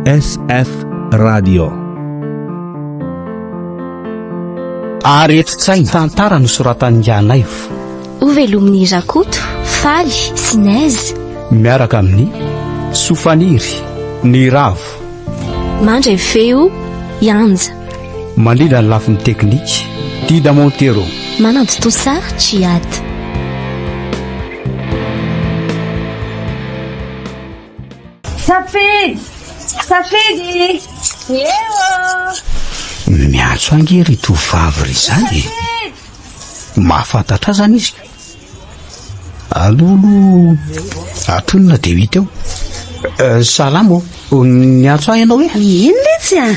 SF Radio. Aretin-tsaina, tantara nosoratan'i Nganaivo. Hovelomin'i Rakoto, Faly sy Nez. Miaraka amin'ny Sofaniry, Niravo. Mandray feo, Ianja. Mandrindra ny lafiny teknika, Dida Montero. Manantontosa, Djihad. Safidy! Safidy! Eo! Miantso ange ry tovovavy ry izany e! Mahafantatra ahy izany izy. Aleo aloha atonina dia ho hita eo. Eh, salama ô, niantso ahy ianao hoe? Eny letsy a!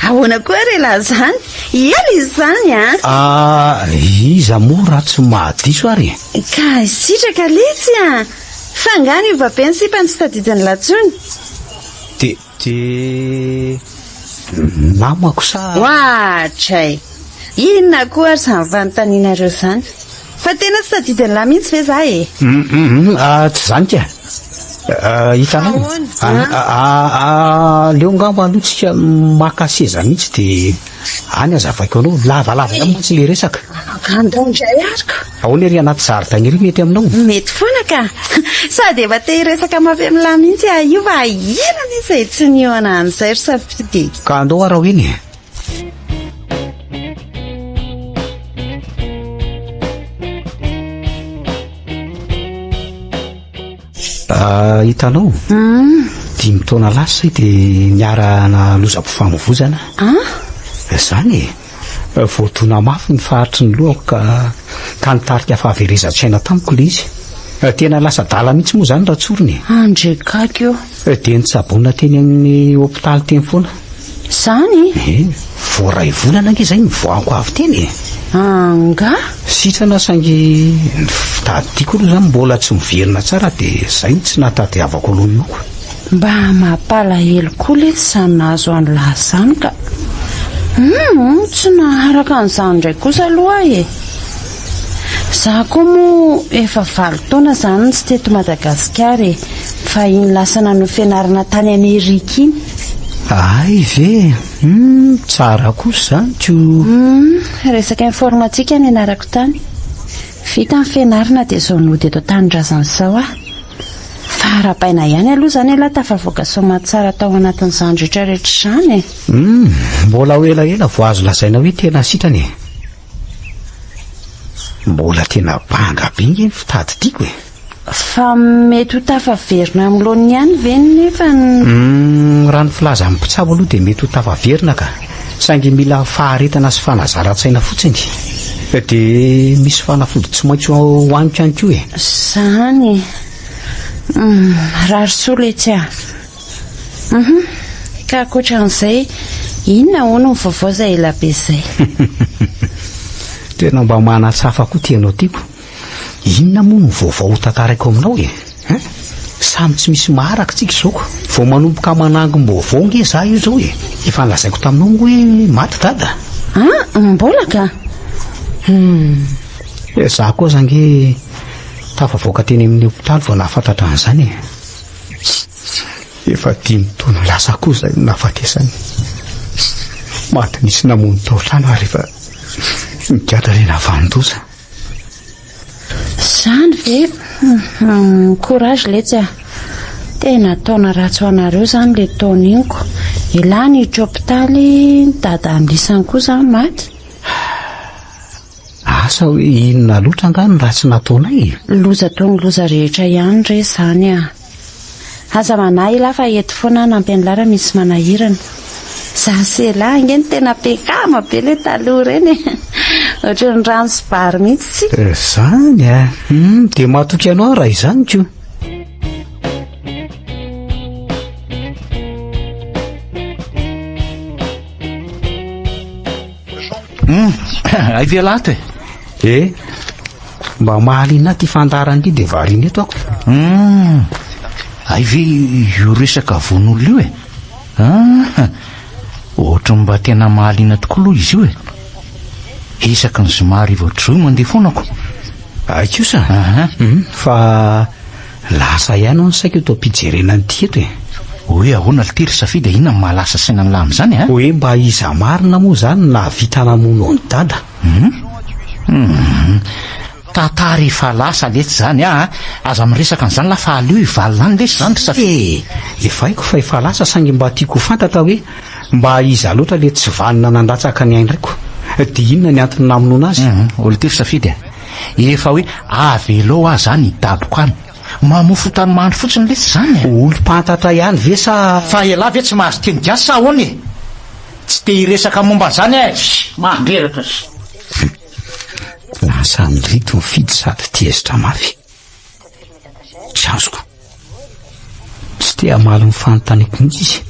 Ahoana koa re lahy izany? Ela izy izany a! Ah, iza moa raha tsy mahadiso ary e? Ka sitraka letsy a! Fa angaha niova be ny sipa no tsy tadidin'i lahy intsony? Dia, dia namako sa? Ohatray! Inona koa ary izany fanontanianareo izany? Fa tena tsy tadidin'lah mihitsy ve za e? Hum, tsy izany ka. Hitanao? Aleo angamba aloha tsika maka seza mihitsy dia any azavaiko anao. Lavalava ihany mantsy ilay resaka. Andao indray ary ka. Ahoana ery anaty zaridaina ery mety aminao? Mety foana ka. Sady efa te hiresaka mafy amin'lah mihitsy aho io fa ela anie izay tsy nihaona an'izay ry Safidy e. Ka andao ary aho eny e. Ah, hitanao hmm. dimy taona lasa izay dia niarahana lozam-pifamoivozana ah? zany e voadona mafy ny faritry ny lohako ka ka nitarika fahaverezan-tsaina tamiko ilay izy tena lasa adala mihitsy moa izany raha tsorina e andrekaky io Dia nitsaboina teny amin'ny hopitaly teny foana. Zany? Eh, vao iray volana ange izay nivoahako avy teny e. Angaha? Sitrana saingy ny fitadidiako aloha izany mbola tsy miverina tsara dia izay no tsy nahatadiavako aloha io. Mba mampalahelo koa letsy izany nahazo an'lah izany ka. Humm, tsy naharaka an'izany indray kosa aloha aho e. Za koa moa efa valo taona zany tsy teto Madagasikara e, fa iny lasa nanohy fianarana tany Amerika iny. Hay ve? Humm, tsara kosa izany ko. Humm, resaka informatika nianarako tany. Vita ny fianarana dia izao nody eto an-tanindrazana izao aho. Fa arahabaina ihany aloha izany ialahy tafavoaka soamatsara tao anatin'izany rehetra rehetra izany e. Humm, mbola ho elaela vao azo lazaina hoe tena sitrana e. Mbola tena banga be nge ny fitadidiako e. Fa mety ho tafaverina amin'ny laoniny ihany ve nefa ny. Humm, raha ny filazan'ny mpitsabo aloha dia mety ho tafaverina ka. Saingy mila faharetana sy fanazaran-tsaina fotsiny. Dia misy fanafody tsy maintsy hohaniko ihany koa e. Izany e. Humm, mirary soa letsy ah. Hum, ka ankoatran'izay, inona hono ny vaovao izay ela be izay? Tena mba manatsafa koa ty anao ty ko. Inona moa no vaovao ho tantaraiko aminao e? Hein? Samy tsy misy maharaka tsika izao ko. Vao manomboka manangom-baovao nge za io izao e. Efa nolazaiko taminao moa hoe maty dada. Ah, mbola ka. Hum. Za koa aza nge tafavoaka teny amin'ny hopitaly vao nahafantatra an'izany e. Efa dimy taona lasa koa izay no nahafatesany. Maty nisy namono tao an-trano ary efa nigadra ilay nahavanon-doza. Izany ve? Courage letsy a! Tena taona ratsy ho anareo izany ilay taona iny ko. Elah niditra hopitaly, ny dadan'lisany koa izany maty. Asa hoe inona loatra angaha no ratsy nataonay e? Loza toy ny loza rehetra ihany re izany a! Aza manahy elah fa eto foana aho hanampy an'lah raha misy manahirana. Za sy elah ange no tena mpiakama be le taloha ireny e! Ohatran'ny rano sy vary mihitsy tsika. Izany a! Hum, dia matoky anao aho raha izany ko! Hum, hay ve lato e? Eh, mba mahaliana ahy ty fandaharana ity dia variana eto ako. Hum, hay ve io resaka vono'olona io e? Ah, ohatry ny mba tena mahaliana tokoa aloha izy io e. Isaky ny zoma hariva ohatr'izao io mandeha foana ako. Hay kosa? Aha. Hum, fa lasa ihany hono saika eto am-pijerena an'ity eto e. Hoe ahoana lty ry Safidy a, inona no mahalasa saina an'lah amin'izany a? Hoe mba iza marina moa izany no nahavita namono an'i Dada? Hum? Hum. Tantara efa lasa letsy izany a! Aza miresaka an'izany lah fa aleo hivalona any lesy izany ry Safidy. E! Efa haiko fa efa lasa saingy mba tiako ho fantatra hoe mba iza loatra le tsy vanona nandatsaka ny ain-draiko? Dia inona ny antony namonoana azy? Hum, lty ry Safidy a! Efa hoe avelao aho izany hidaboka any. Mamofo tany mandry fotsiny letsy izany e! Olom-pantatra ihany ve sa. Fa ialahy ve tsy mahazo teny gasy sa ahoana e? Tsy te hiresaka momba an'izany aho e! Mandreraka. Lasa nirito ny fidy sady tezitra mafy. Tsy azoko. Tsy te hamaly ny fanontaniako mihitsy izy.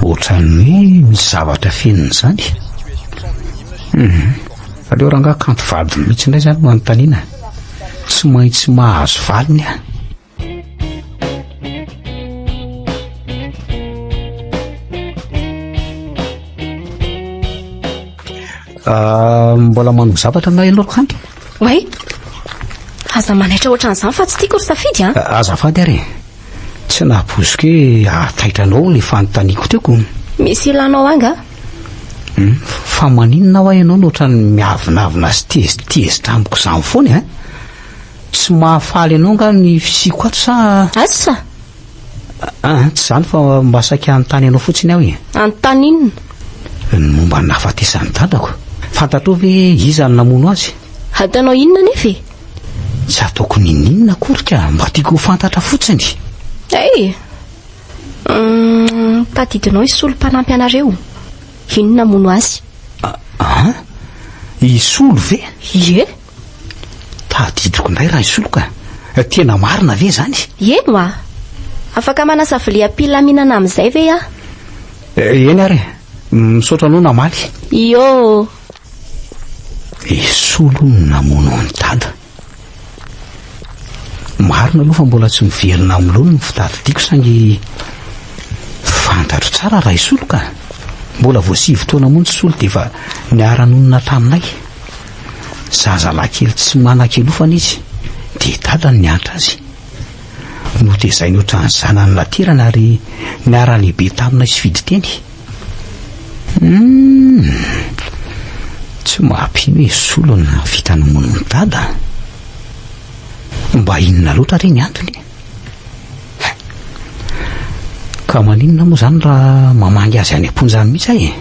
Ohatran'ny hoe misy zavatra fenina izany. Mhm. Aleo rangahy kanto vadiny mihitsy indray izany no anontaniana. Tsy maintsy mahazo valiny aho. Ah, mbola manao zavatra angaha ianao kanto? Oay, aza manaitra ohatran'izany fa tsy tiako ry safidy a. Ah, azafady ary e. Tsy nahapoiziko hoe hahataitra anao ilay fanontaniako teo ko. Misy ilanao ahy angaha? Hmm, fa maninona hoa ianao no ohatran'ny miavonavona sy tezitezitra amiko izany foana e? Tsy mahafaly anao angaha ny fisiako ato sa? Asa! Ah, tsy izany fa mba saika hanontany anao fotsiny aho e. Hanontany inona? Ny momba ny nahafatesan'ny dadako. Fantatrao ve iza no namono azy? Hataonao inona anefa e? Tsy ataoko n'inon'inona akory ka, mba tiako ho fantatra fotsiny. Hey! Hum, tadidinao i Solo mpanampy anareo? Iny no namono azy. Ah, i Solo ve? Ie. Tadidiko indray raha i Solo ka. Tena marina ve izany? Eny oa. Afaka manasa vilia am-pilaminana amin'izay ve aho? Eny ary e. Misaotra anao namaly. Iô. I Solo no namono an'i Dada. Marina aloha fa mbola tsy miverina amin'ny laoniny ny fitadidiako saingy fantatro tsara raha i Solo ka. Mbola vao sivy taona monja i Solo dia efa niara-nonina taminay. Zazalahy kely tsy manan-kelofana izy dia i Dada no niantra azy. Notezainy ohatran'ny zanany naterany ary niara-lehibe taminay sy Fidy teny. Humm! Tsy mampino hoe Solo no nahavita namono an'i Dada. Mba inona loatra re ny antony e? Ka maninona moa izany raha mamangy azy any am-ponja any mihitsy aho e?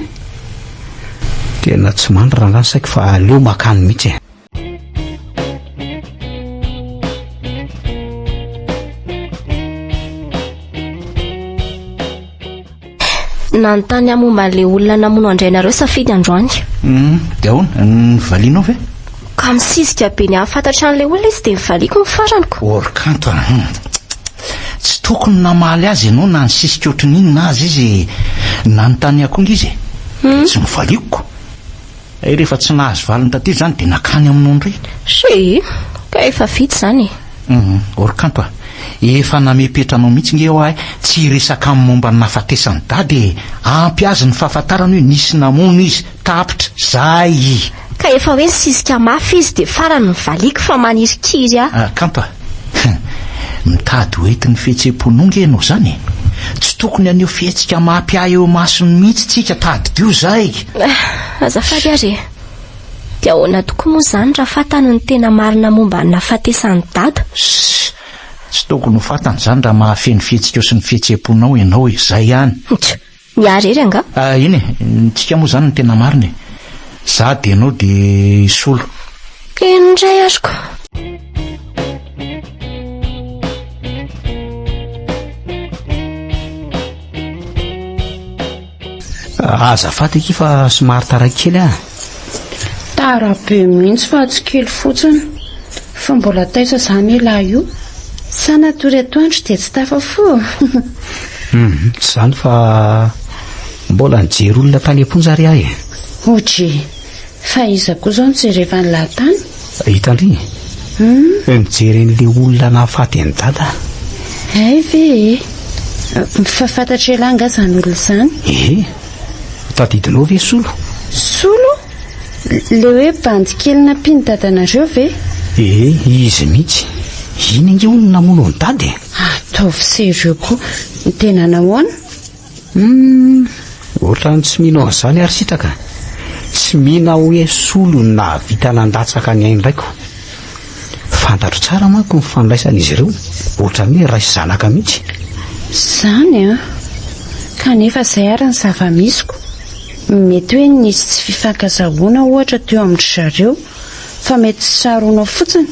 Tena tsy mandry rangahy ny saiko fa aleo makany mihitsy e. Nanontany ahy momba an'ilay olona namono an-drainareo Safidy androany. Hmm, dia ahoana? Nivalianao ve? Ka misisika be ny hahafantatra an'ilay olona izy dia nivaliako ny farany ko. Or kanto a. Hmm. Tsy tokony namaly azy ianao na nisisika ohatry ny inona aza izy e. Nanontany ahy koa nge izy e. Hmm. Tsy nivaliako ko. Hay rehefa tsy nahazo valiny taty izany dia nakany aminao indray. She, ka efa vita izany e. Hum, or kanto a. Efa namepetra anao mihitsy nge aho tsy hiresaka aminy momba ny nahafatesan'i Dada e. Ampy azy ny fahafantarany hoe nisy namono izy. Tapitra. Zay. Ka efa hoe nisisika mafy izy dia farany nivaliako fa manirikiry ahy. Ah, kanto a. Mitady ho entin'ny fihetseham-ponao nge ianao izany e. Tsy tokony haneho fihetsika mampiahy eo imasony mihitsy tsika, tadidio izay. Ah, azafady ary e. Dia ahoana tokoa moa izany raha fantany ny tena marina momba ny nahafatesan'i Dada? Ssss, tsy tokony ho fantany izany raha mahafehy ny fihetsikao sy ny fihetseham-ponao ianao e, izay ihany. Ny ahy irery angaha? Ah, eny e, ny tsika moa izany no tena marina e. Za dia ianao dia i Solo. Eny indray ary ko. Azafady akia fa somary taraiky kely aho. Tara be mihitsy fa tsy kely fotsiny. Fa mbola taiza izany elah io? Sa natory atoandro dia tsy tafafoha? Hum, tsy izany fa mbola nijery olona tany am-ponja ary aho e. Odry, fa iza koa izao no jerevan'lah tany? Hitan-dry? Hum. Nijery an'ilay olona nahafaty an'i Dada. Hay ve e? Fa fantatr'elah angaha izany olona izany? Ee, tadidinao ve Solo? Solo? Le hoe bandy kely nampian'i dadanareo ve? Ee, izy mihitsy. Iny ange hono no namono an'i Dada e. Ataovy sérieux koa. Tena nahoana? Humm, ohatran'ny tsy mino an'izany ary sitraka. Tsy mino aho hoe Solo no nahavita nandatsaka ny ain-draiko. Fantatro tsara manko ny fifandraisan'izy ireo, ohatran'ny hoe ray sy zanaka mihitsy. Izany an! Kanefa izay ary ny zava-misy ko. Mety hoe nisy tsy fifankazahoana ohatra teo amin-dry zareo fa mety tsy tsaroanao fotsiny.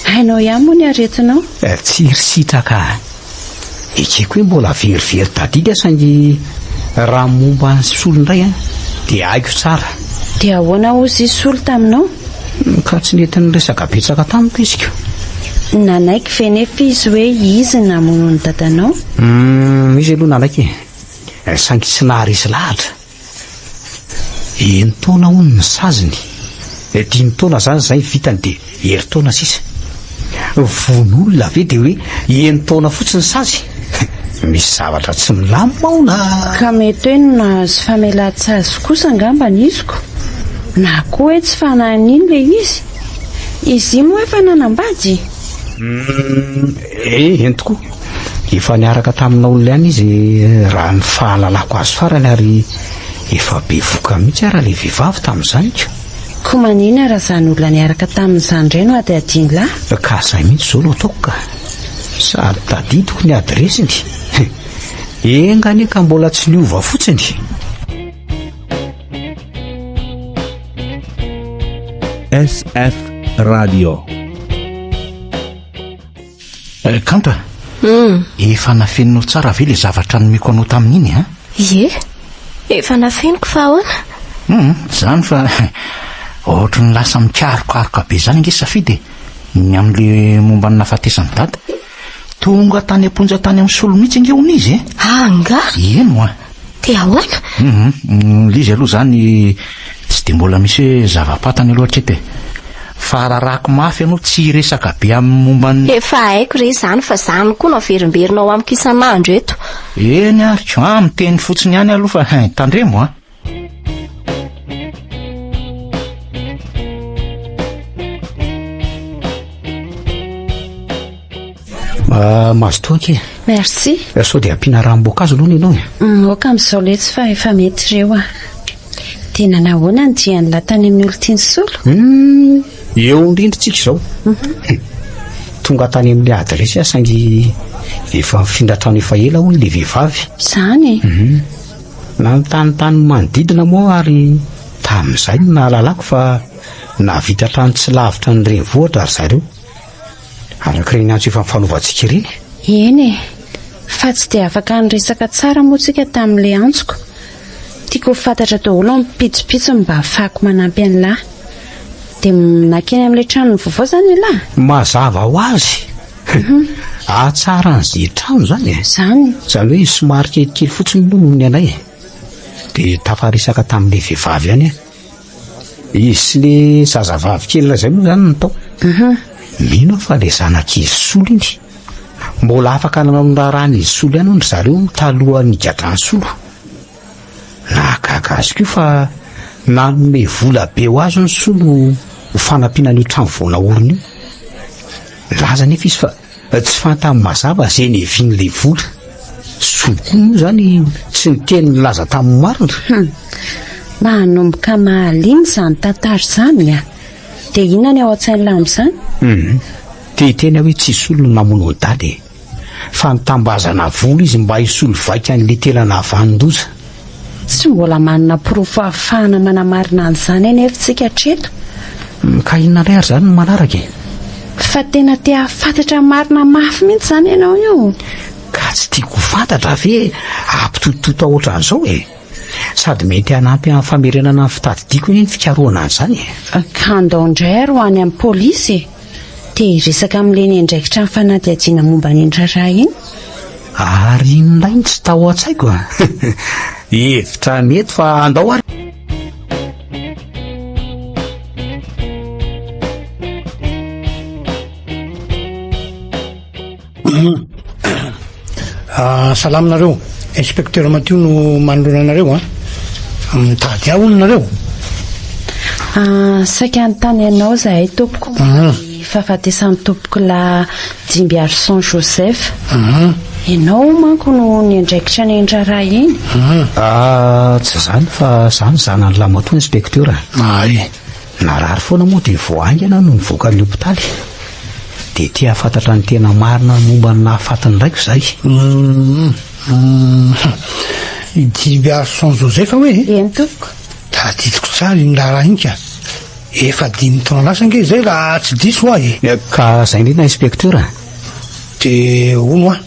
Hainao ihany moa ny aretinao. Tsia ry sitraka a! Ekeko hoe mbola verivery tadidy aho saingy raha momba an'i Solo indray an, dia haiko tsara. Dia ahoana hozy i Solo taminao? Ka tsy nety niresaka betsaka tamiko izy ko. Nanaiky ve nefa izy hoe izy no namono ny dadanao? Humm, izy aloha nanaiky e, saingy tsy naharesy lahatra. Enin-taona hono ny saziny. Dimy taona izany izay vitany dia herintaona sisa. Vono olona ve dia hoe enin-taona fotsiny ny sazy? Misy zavatra tsy milamina ao na. Ka mety hoe nahazo famelan-tsazy kosa angamba ny iziko. Na koa hoe tsy fanahin'iny ilay izy. Izy iny moa efa nanambady? Humm, eny tokoa. Efa niaraka tamina olona ihany izy raha ny fahalalako azy farany ary efa bevohoka mihitsy ara ilay vehivavy tamin'izany ko. Koa maninona raha izany olona niaraka taminy izany indray no hadihadian'lah? Ka izay mihitsy izao no ataoko ka. Sady tadidiko ny adiresiny. Enga anie ka mbola tsy niova fotsiny. SF Radio. Eh, Kanta, Hmm. efa nafeninao tsara ve ilay zavatra nomeko anao tamin'iny a? Ie, efa nafeniko fa ahoana? Hmm, izany fa ohatry ny lasa mikarokaroka be izany ange Safidy e, ny amin'ilay momba ny nahafatesan'i Dada. Tonga tany am-ponja tany amin'ny solo mihitsy ange hono izy e. Ah, angaha? Eny oa. Dia ahoana? Hum, ilay izy aloha izany tsy dia mbola misy hoe zava-pantany aloha hatreto e. Fa rarako mafy ianao tsy hiresaka be amin'ny momba ny... Efa haiko re izany fa izany koa no averimberinao amiko isan'andro eto. Eny ary ko, ah, miteny fotsiny ihany aloha fa tandremo an. Ah, mazotoa akia. Merci. Eh, sao dia ampiana ranom-boankazo aloha ny anao e? Mm, ok amin'izao letsy fa efa mety ireo ah. Dia nanahoana ny dian'lah tany amin'ny olon-tian'i Solo? Mm, eo indrindra tsika izao. Mhm. Tonga tany amin'ilay adiresy aho saingy efa nifindra trano efa ela hono ilay vehivavy. Izany e? Mhm. Nanontany ny manodidina moa ary tamin'izay no nahalalako fa nahavita trano tsy lavitra ny renivohitra ry zareo. Araka ireny antso efa nifanaovantsika ireny. Eny e! Fa tsy dia afaka niresaka tsara moa tsika tamin'ilay antsoko. Tiako ho fantatra daholo ny pitsopitsony mba hahafahako manampy an'lah. Dia nankeny amin'ilay tranony vaovao izany ialahy? Mazava ho azy! Hahatsara an'izay trano izany e! Izany. Izany hoe somary kelikely fotsiny aloha noho ny anay e! Dia tafaresaka tamin'ilay vehivavy ihany aho. Izy sy le zazavavy kely izay moa izany no tao. Mino aho fa le zanak'izy Solo iny. Mbola afaka nanao ny raharahan'izy Solo ihany hono ry zareo talohan'ny nigadran'i Solo. Nahagaga azy koa fa nanome vola be ho azy hono Solo ho fanampiana an'io trano vao naorina io. Nilaza anefa izy fa Tsy fantany mazava izay niavian'ilay vola. Soa koa moa izany tsy niteny nilaza tamin'ny marina. Hum. Manomboka mahaliana izany tantara izany a! Dia inona ny ao an-tsain'lah amin'izany? Hum. Te hiteny aho hoe tsy Solo no namono an'i Dada e. Fa nitambazana vola izy mba hisolo vaika an'ilay tena nahavanon-doza. Tsy mbola manana porofo ahafahana manamarina an'izany anefa isika hatreto. Ka inona indray ary izany no manaraka e? Fa tena te hahafantatra ny marina mafy mihitsy izany ianao io. Ka tsy tiako ho fantatra ve hampitototota ohatran'izao e? Sady mety hanampy amin'ny famerenana ny fitadidiako anie ny fikarohana an'izany e. Ka andao indray ary ho any amin'ny polisy e. Te hiresaka amin'ilay niandraikitra ny fanadihadiana momba an'iny raharaha iny. Ary iny indray no tsy tao an-tsaiko a! Hevitra mety fa andao ary. Ah, salama nareo. Inspecteur Matio no manoloana anareo an. Mitady ahy hono nareo. Ah, saika hanontany anao izahay tompoko. Mhm. Ny fahafatesan'ny tompoko lahy. Dimbiarison Joseph. Ianao manko no niandraikitra an'iny raharaha iny. Ah, tsy izany fa za no zanany lahimatoa inspecteur. Ay. Narary foana moa dia vao haingana aho no nivoaka ny hopitaly. Dia te hahafantatra ny tena marina momba ny nahafaty ny raiko izahay. I Dimbiarison Joseph hoe? Eny tompoko. Tadidiko tsara iny raharaha iny ka. Efa dimy taona lasa ange izay raha tsy diso aho e. Ka izay indrindra inspecteur a. Dia hono hoa,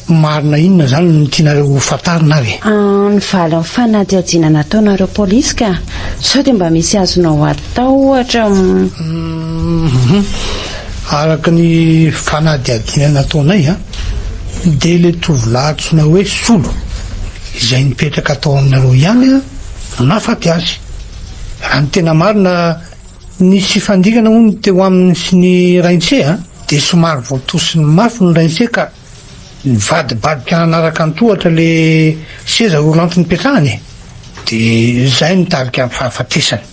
marina inona izany no tianareo ho fantarina ary e? Ny valin'ny fanadihadiana nataonareo polisy ka. Sao dia mba misy azonao atao ohatra. Hum. Araka ny fanadihadiana nataonay an, dia ilay tovolahy antsoina hoe Solo, izay nipetraka tao aminareo ihany an, no nahafaty azy. Raha ny tena marina, nisy fifandirana hono teo aminy sy ny rain'se a, dia somary voatosiny mafy ny rain'se ka nivadibadika nanaraka an-tohatra le seza roulante nipetrahany e, dia izay nitarika ny fahafatesany.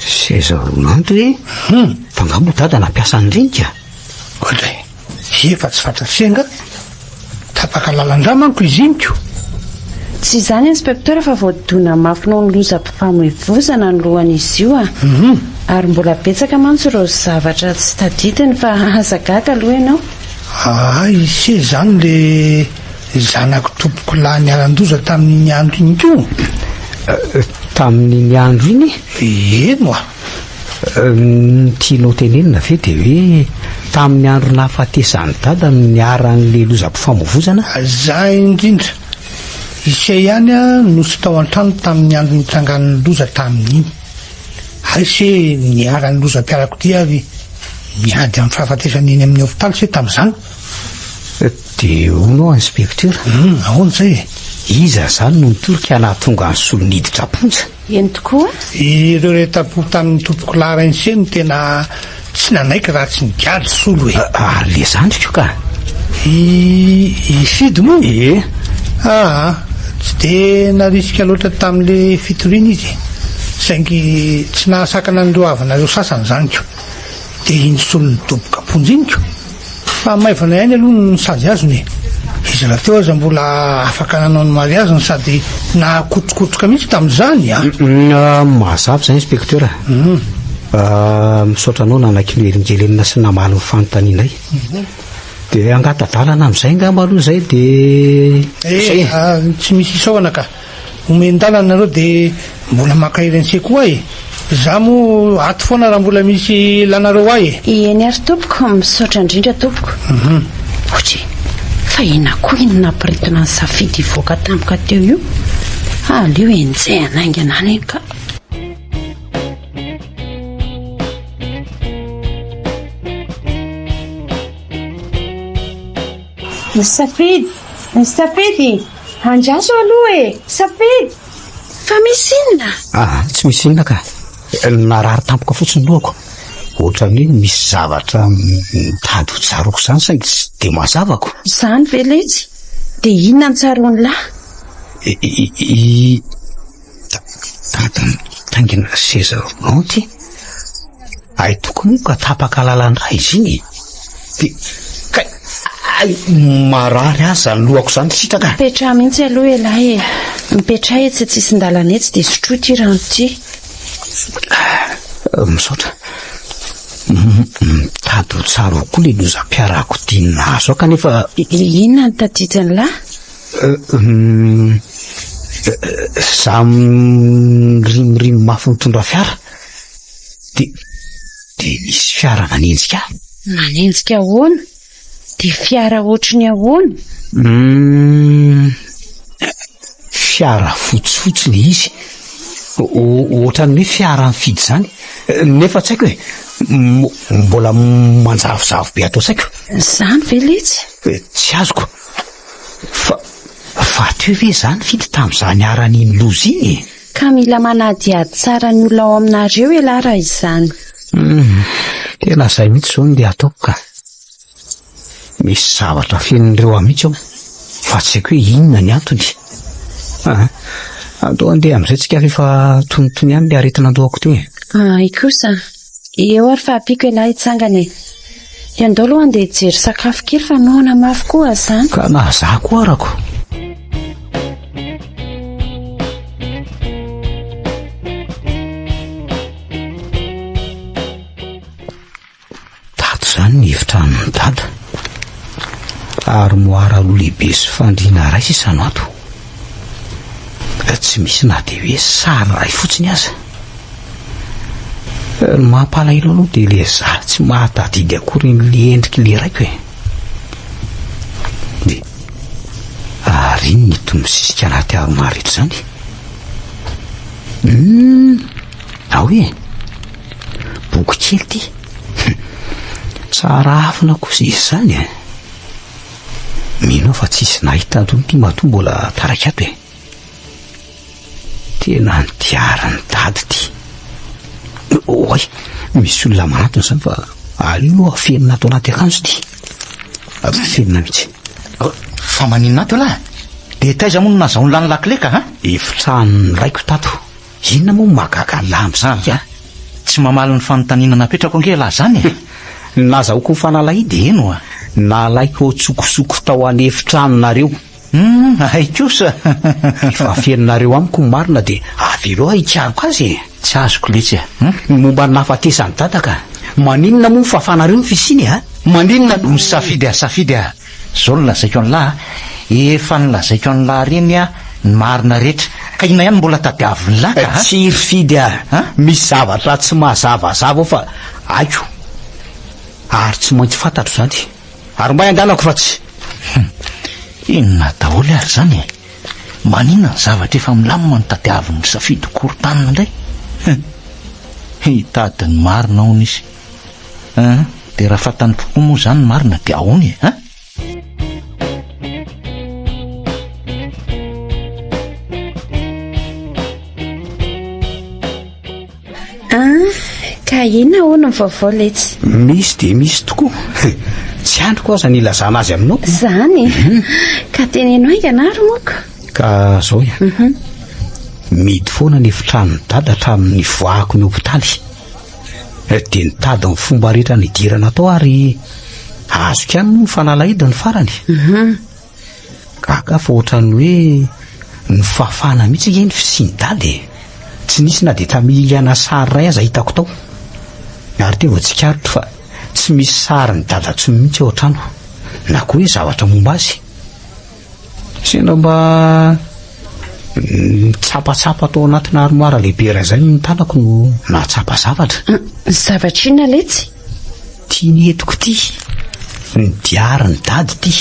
Seza roulante ve? Hum. Fa angaha moa dada nampiasa an'ireny ka? Oadray, efa tsy fantatr'se angaha? Tapaka lalan-drà manko izy iny ko! Tsy izany Inspecteur fa voadona mafy noho ny lozam-pifamoivozana ny lohan'izy io a! Ary mbola betsaka mantsy ireo zavatra tsy tadidiny fa aza gaga aloha ianao. Aa ise izany le zanak'i tompokolahy niharan-doza tamin'iny andro iny koa? Tamin'iny andro iny? Eny oa! Ny tianao tenenina ve dia hoe tamin'ny andro nahafatesan'i Dada no niharan'ilay lozam-pifamoivozana? Zay indrindra. Ise ihany no tsy tao an-trano tamin'ny andro nitrangan'ny loza tamin'iny. Hay se niharan'ny lozam-piarakodia ary miady amin'ny fahafatesana eny amin'ny hopitaly se tamin'izany. Dia hono aho inspecteur? Hum, ahoana izay e? Iza izany no nitory ka nahatonga an'i Solo niditra am-ponja? Eny tokoa. Ireo rehetra-po tamin'ny tompokolahy Rainse no tena tsy nanaiky raha tsy nigadra Solo e. Ary le zandriko ka. I i Fidy moa? Ie. Aa, tsy dia narisika loatra tamin'le fitoriana izy e. Saingy tsy nahasakana an'ireo havanareo sasany izany ko. Dia iny Solo nidoboka am-ponja iny ko. Fa maivana ihany aloha ny sazy azony e! Izy rahateo aza mbola afaka nanao ny mariaziny sady nahakotrokotroka mihitsy tamin'izany a! Mazava izay inspecteur a! Misaotra anao nanaiky nohelingelenina sy namaly ny fanontanianay. Dia hangata-dalana amin'izay angamba aloha izay dia izay e! Tsy misy isaorana ka! Omen-dalana nareo de mbola mankahery an'se koa e! Za moa ato foana raha mbola misy ilanareo ahy e! Eny ary tompoko, misaotra indrindra tompoko. Otry, fa inona koa iny nampiritona an'i Safidy hivoaka tampoka teo io? Aleo enjehina haingana any iny ka. Safidy, Safidy! Andraso aloha e! Safidy! Fa misy inona? Ah, tsy misy inona ka. Narary tampoka fotsiny ny lohako. Ohatran'ny hoe misy zavatra mitady ho tsaroako izany saingy tsy dia mazava ko. Izany ve letsy? Dia inona no tsaroan'lah? I, i, Dada mitaingina seza roulante. Hay tokoa moa ka tapaka lalan-drà izy iny e. Dia kay ay marary ahy izany lohako izany sitraka. Mipetraha mihitsy aloha ialahy e. Mipetraha etsy antsisin-dalana etsy dia sotroy ity rano ity. Misaotra. Mitady ho tsaroako koa ilay lozam-piarakodia nahazo ahy kanefa. Inona no tadidin'lah? Za mirimorimo mafy mitondra fiara de de nisy fiara nanenjika ahy. Nanenjika ahoana? De fiara ohatry ny ahoana? Fiara fotsifotsy le izy, ohatran'ny hoe fiara mifidy izany, nefa tsy haiko e, mbola manjavozavo be ato an-tsaiko. Izany ve letsy? Tsy azoko. Fa, fa teo ve izany Fidy tamin'izany niharan'iny loza iny e? Ka mila manadihady tsara ny olona ao aminareo ialahy raha izany. Hum, tena izay mihitsy izao no ndeha ataoko ka. Misy zavatra afenin'ireo ahy mihitsy ao, fa tsy haiko hoe inona ny antony. Ah, andao handeha amin'izay tsika fa efa tonitony ihany ilay aretin'andohako teo e. Hay kosa. Eo ary fa ampiako ialahy hitsangana e. Andao aloha handeha hijery sakafo kely fa noana mafy koa izany. Ka na za koa arako. Tato izany ny efitranon'i Dada. Armoire roa lehibe sy fandriana iray sisa no ato. Tsy misy na dia hoe sary iray fotsiny aza. Ny mampalahelo aloha dia ilay za tsy mahatadidy akory an'ilay endrik'ilay raiko e. Dia ary inona ito misisika anaty armoire ito izany? Hum, ao e. Boky kely ity. Tsara afina kosa izy izany e. Mino aho fa tsisy nahita an'itony ity matoa mbola taraiky ato e. Tena nidiarin'i dada ity. Oay, misy olona manatona izany fa aleo aloha afenina ato anaty akanjo ity. Afenina mihitsy. Fa maninona ato ialahy? Dia taiza moa no nazahoan'lah ny lakile ka ha? Efitranon'ny raiko tato. Inona moa no mahagaga an'lah amin'izany ka? Tsy mamaly ny fanontaniana napetrako ange ialahy izany e! Ny nazahoako ny fanalahidy? Eny oa. Nalaiko an-tsokosoko tao an'efitranonareo. Hum, hay kosa! Efa afeninareo amiko ny marina dia avelao aho hikaroka azy e! Tsy azoko letsy a! Hum? Ny momba ny nahafatesan'i Dada ka! Maninona moa no fafanareo ny fisiany a? Maninona no. Misafidy a, safidy a! Zao no lazaiko an'lah a! Efa nolazaiko an'lah reny a ny marina rehetra, ka inona ihany no mbola tadiavin'lah ka a? Tsy ry Fidy a! Misy zavatra tsy mazavazava ao fa haiko ary tsy maintsy fantatro izany. Ary mbay andalako fa tsy. Hum! Inona daholo ary izany e? Maninona ny zavatra efa milamina no tadiavin'ny misafidy korotanina indray? Hum! Hitady ny marina hono izy. Hein? Dia raha fantany tokoa moa izany ny marina dia ahoana e? Hein? Ah, ka inona hono ny vaovao letsy? Misy dia misy tokoa. Tsy andriko aza ny ilazana azy aminao. Izany? Mhm. Ka teneno haingana ary moko. Ka zao e. Mhm. Mihidy foana ny efitranon'i Dada hatramin'ny nivoahako ny hopitaly. Dia nitady ny fomba rehetra nidirana tao ary azoko ihany moa ny fanalahidy ny farany. Mhm. Gaga fa ohatran'ny hoe nofafana mihitsy ange ny fisian'i Dada e. Tsy nisy na dia tamiliana sary iray aza hitako tao. Ary teo vao tsikaritro fa tsy misy sarin'i Dada intsony mihitsy ao an-trano, na koa hoe zavatra momba azy. Sendra mba nitsapatsapa tao anatina armoire lehibe iray izay ny tanako no nahatsapa zavatra. Zavatra inona letsy? Ty nentiko ty, ny diarin'i Dada ity.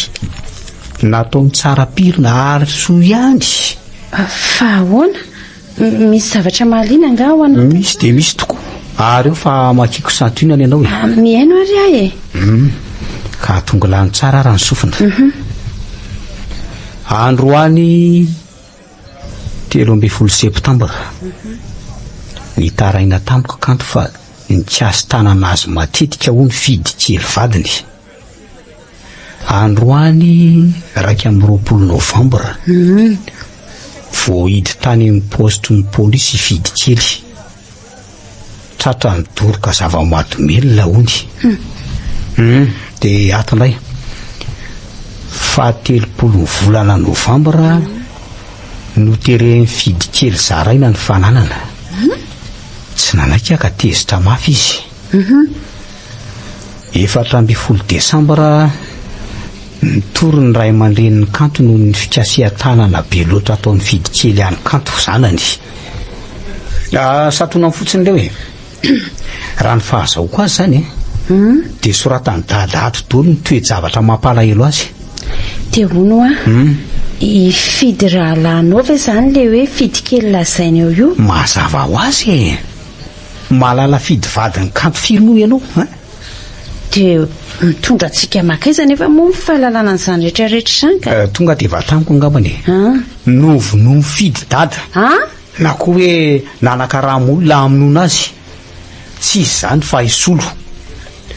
Nataony tsara pirina ary soa ihany. Fa ahoana? Misy zavatra mahaliana angaha ao anatiny? Misy dia misy tokoa. Ary eo fa hamakiako santionany ianao e. Ah, mihaino ary aho e. Hum, ka atongilano tsara raha ny sofina. Mhm. Androany 13 septambra. Nitaraina tamiko kanto fa nikasi-tanana azy matetika hono Fidy kely vadiny. Androany 21 novambra, voahidy tany amin'ny paositry ny polisy i Fidy kely. Tratra nidoroka zava-mahadomelina hono. Hum, dia ato indray. Faha telopolo ny volana novambra, noteren'i Fidy kely zaraina ny fananana. Tsy nanaiky aho ka tezitra mafy izy. 14 desambra, nitory ny ray aman-drenin'i Kanto noho ny fikasihan-tanana be loatra ataon'i Fidy kely an'i Kanto zanany. Ah, santonany fotsiny ireo e. Raha ny fahazahoako azy izany e, dia soratan'i Dada ato daholo ny toe-javatra mampalahelo azy. Dia hono hoa, i Fidy rahalahinao ve izany ilay hoe Fidy kely lazainy eo io? Mazava ho azy e! Mahalala Fidy vadin'i Kanto firy moa ianao an? Dia mitondra antsika mankaiza anefa moa ny fahalalana an'izany rehetra rehetra izany ka? Tonga dia vataniko angambany e. Novonoin'i Fidy dada. Na koa hoe nanakarama olona hamonoana azy. Tsy izy izany fa i Solo.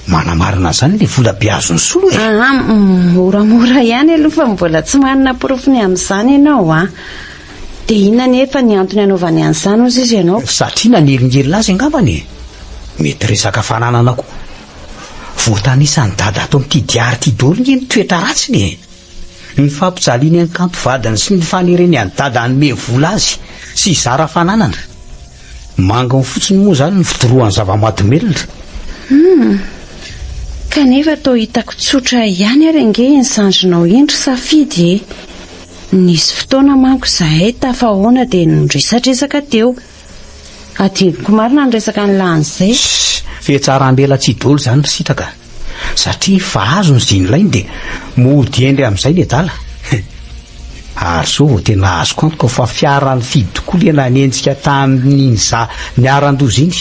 Manamarina an'izany ilay vola be azon'i Solo e. Aa, moramora ihany aloha fa mbola tsy manana porofo ny amin'izany ianao an. Dia inona anefa ny antony anaovany an'izany hozy izy ianao? Satria nanelingelina azy angambany e. Mety resaka fananana koa. Voatanisan'i Dada ato amin'ity diary ity daholo nge ny toetra ratsiny e! Ny fampijaliany an'i Kanto vadiny sy ny fanereny an'i Dada hanome vola azy sy hizara fananana. Manginy fotsiny moa izany ny fidorohany zava-mahadomelina. Hum! Kanefa toa hitako tsotra ihany ary ange iny zandrinao iny ry Safidy e! Nisy fotoana manko izahay tafahaona dia niresadresaka teo. Adinoko marina ny resaka an'lah an'izay. Shh! Fihatsarambelatsihy daholo izany ry Sitraka a! Satria efa azony izay nilainy dia mody hendry amin'izay ny adala. Ary izao vao tena azoko antoka fa fiara nifidy tokoa ilay nanenjika tamin'iny za niharan-doza iny.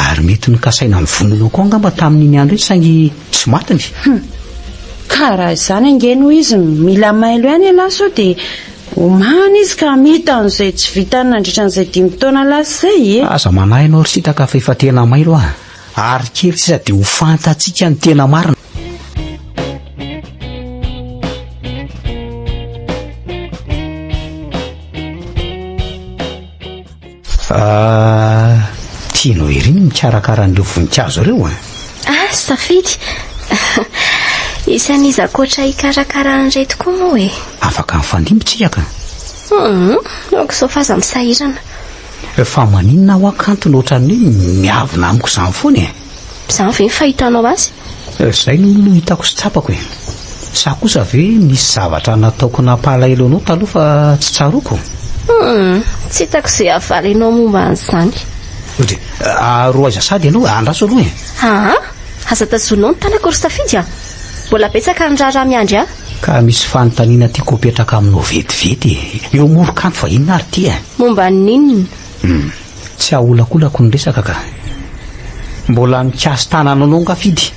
Ary mety nokasaina novonoina koa angamba tamin'iny andro iny saingy tsy matiny. Hum! Ka raha izany ange no izy mila mailo ihany ialahy sao dia Homana izy ka hamita an'izay tsy vitany nandritra an'izay dimy taona lasa izay e! Aza manahy ianao ry Sitraka fa efa tena mailo aho ary kely sisa dia ho fantatsika ny tena marina. Ah, tianao ery ny mikarakara an'ireo voninkazo ireo an? Ah, Safidy! Isan'iza ankoatra hikarakara an'ireto koa moa e? Afaka mifandimby tsika ka. Hum, aoka izao fa aza misahirana. Fa maninona aho kanto no ohatran'ny hoe miavona amiko izany foana e? Izany ve ny fahitanao azy? Izay no hitako sy tsapako e. Sa kosa ve nisy zavatra nataoko nampalahelo anao taloha fa tsy tsaroako? Hum, tsy hitako izay havaly anao momba an'izany. Ndry, ary aiza sady ianao? Andraso aloha e. Aa, aza tazoninao ny tanako ry Safidy a! Mbola betsaka ny raharaha miandry ahy. Ka misy fanontaniana tiako hapetraka aminao vetivety e. Eo amoron-kanto fa inona ary ity e? Momba ny inona? Hum, tsy aholakolako ny resaka ka. Mbola mikasi-tanana anao nga Fidy?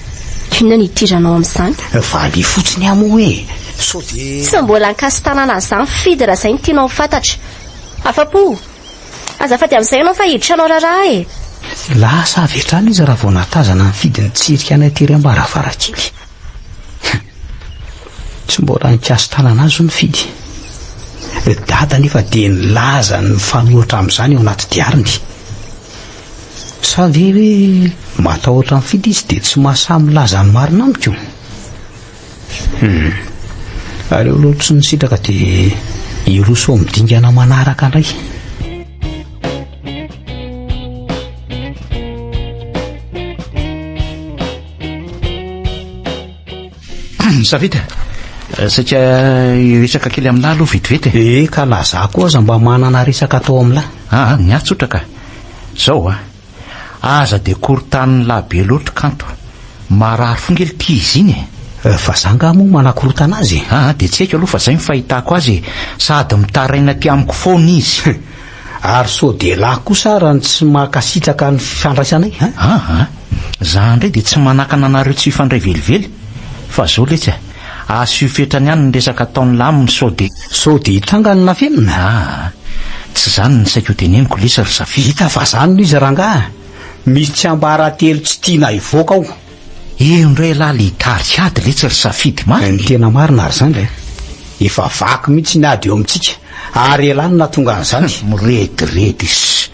Inona no idiranao amin'izany? Valiho fotsiny aho moa e! Sao dia. Tsy mbola nikasi-tanana an'izany Fidy raha izay no tianao ho fantatra. Afa-po! Azafady amin'izay ianao fa hiditra hanao raharaha e! Lasa avy hatrany izy raha vao nahatazana an'i Fidy nitsirika anay tery am-baravarankely. Tsy mbola nikasi-tanana azy hono Fidy. Dada anefa dia nilaza ny mifanohitra amin'izany ao anaty diariny. Sa ve hoe matahotra an'i Fidy izy dia tsy mahasahy milaza ny marina amiko? Hum. Aleo aloha tsy nisitraka dia hiroso amin'ny dingana manaraka indray. Safidy, saika hiresaka kely amin'lah aloha vetivety e. Eh, ka na za koa aza mba manana resaka atao amin'lah. Ah, ny ahy tsotra ka. Zao a, aza dia korontanin'lah be loatra kanto. Marary fo nge l'ty izy iny e. Fa za nga moa manakorontana azy e? Ah, dia tsy haiko aloha fa zay ny fahitako azy e. Sady mitaraina aty amiko foana izy. Ary sao dia lah kosa ara ny tsy mankasitraka ny fifandraisanay an? Aa, za indray dia tsy manakana anareo tsy hifandray velively, fa zao letsy a, asio fetrany ihany ny resaka ataon'lah aminy sao dia. Sao dia hitranga ny nafenina? Aa, tsy zany ny saika ho teneniko lesy ry Safidy. Hita fa zany no izy rangaha, misy tsiambaratelo tsy tiana hivoaka ao. Eo indray ialahy le hitarika ady letsy ry Safidy marina e. Ny tena marina ary zandry a! Efa vaky mihitsy ny ady eo amintsika ary ialahy no nahatonga an'izany. Mirediredy sy.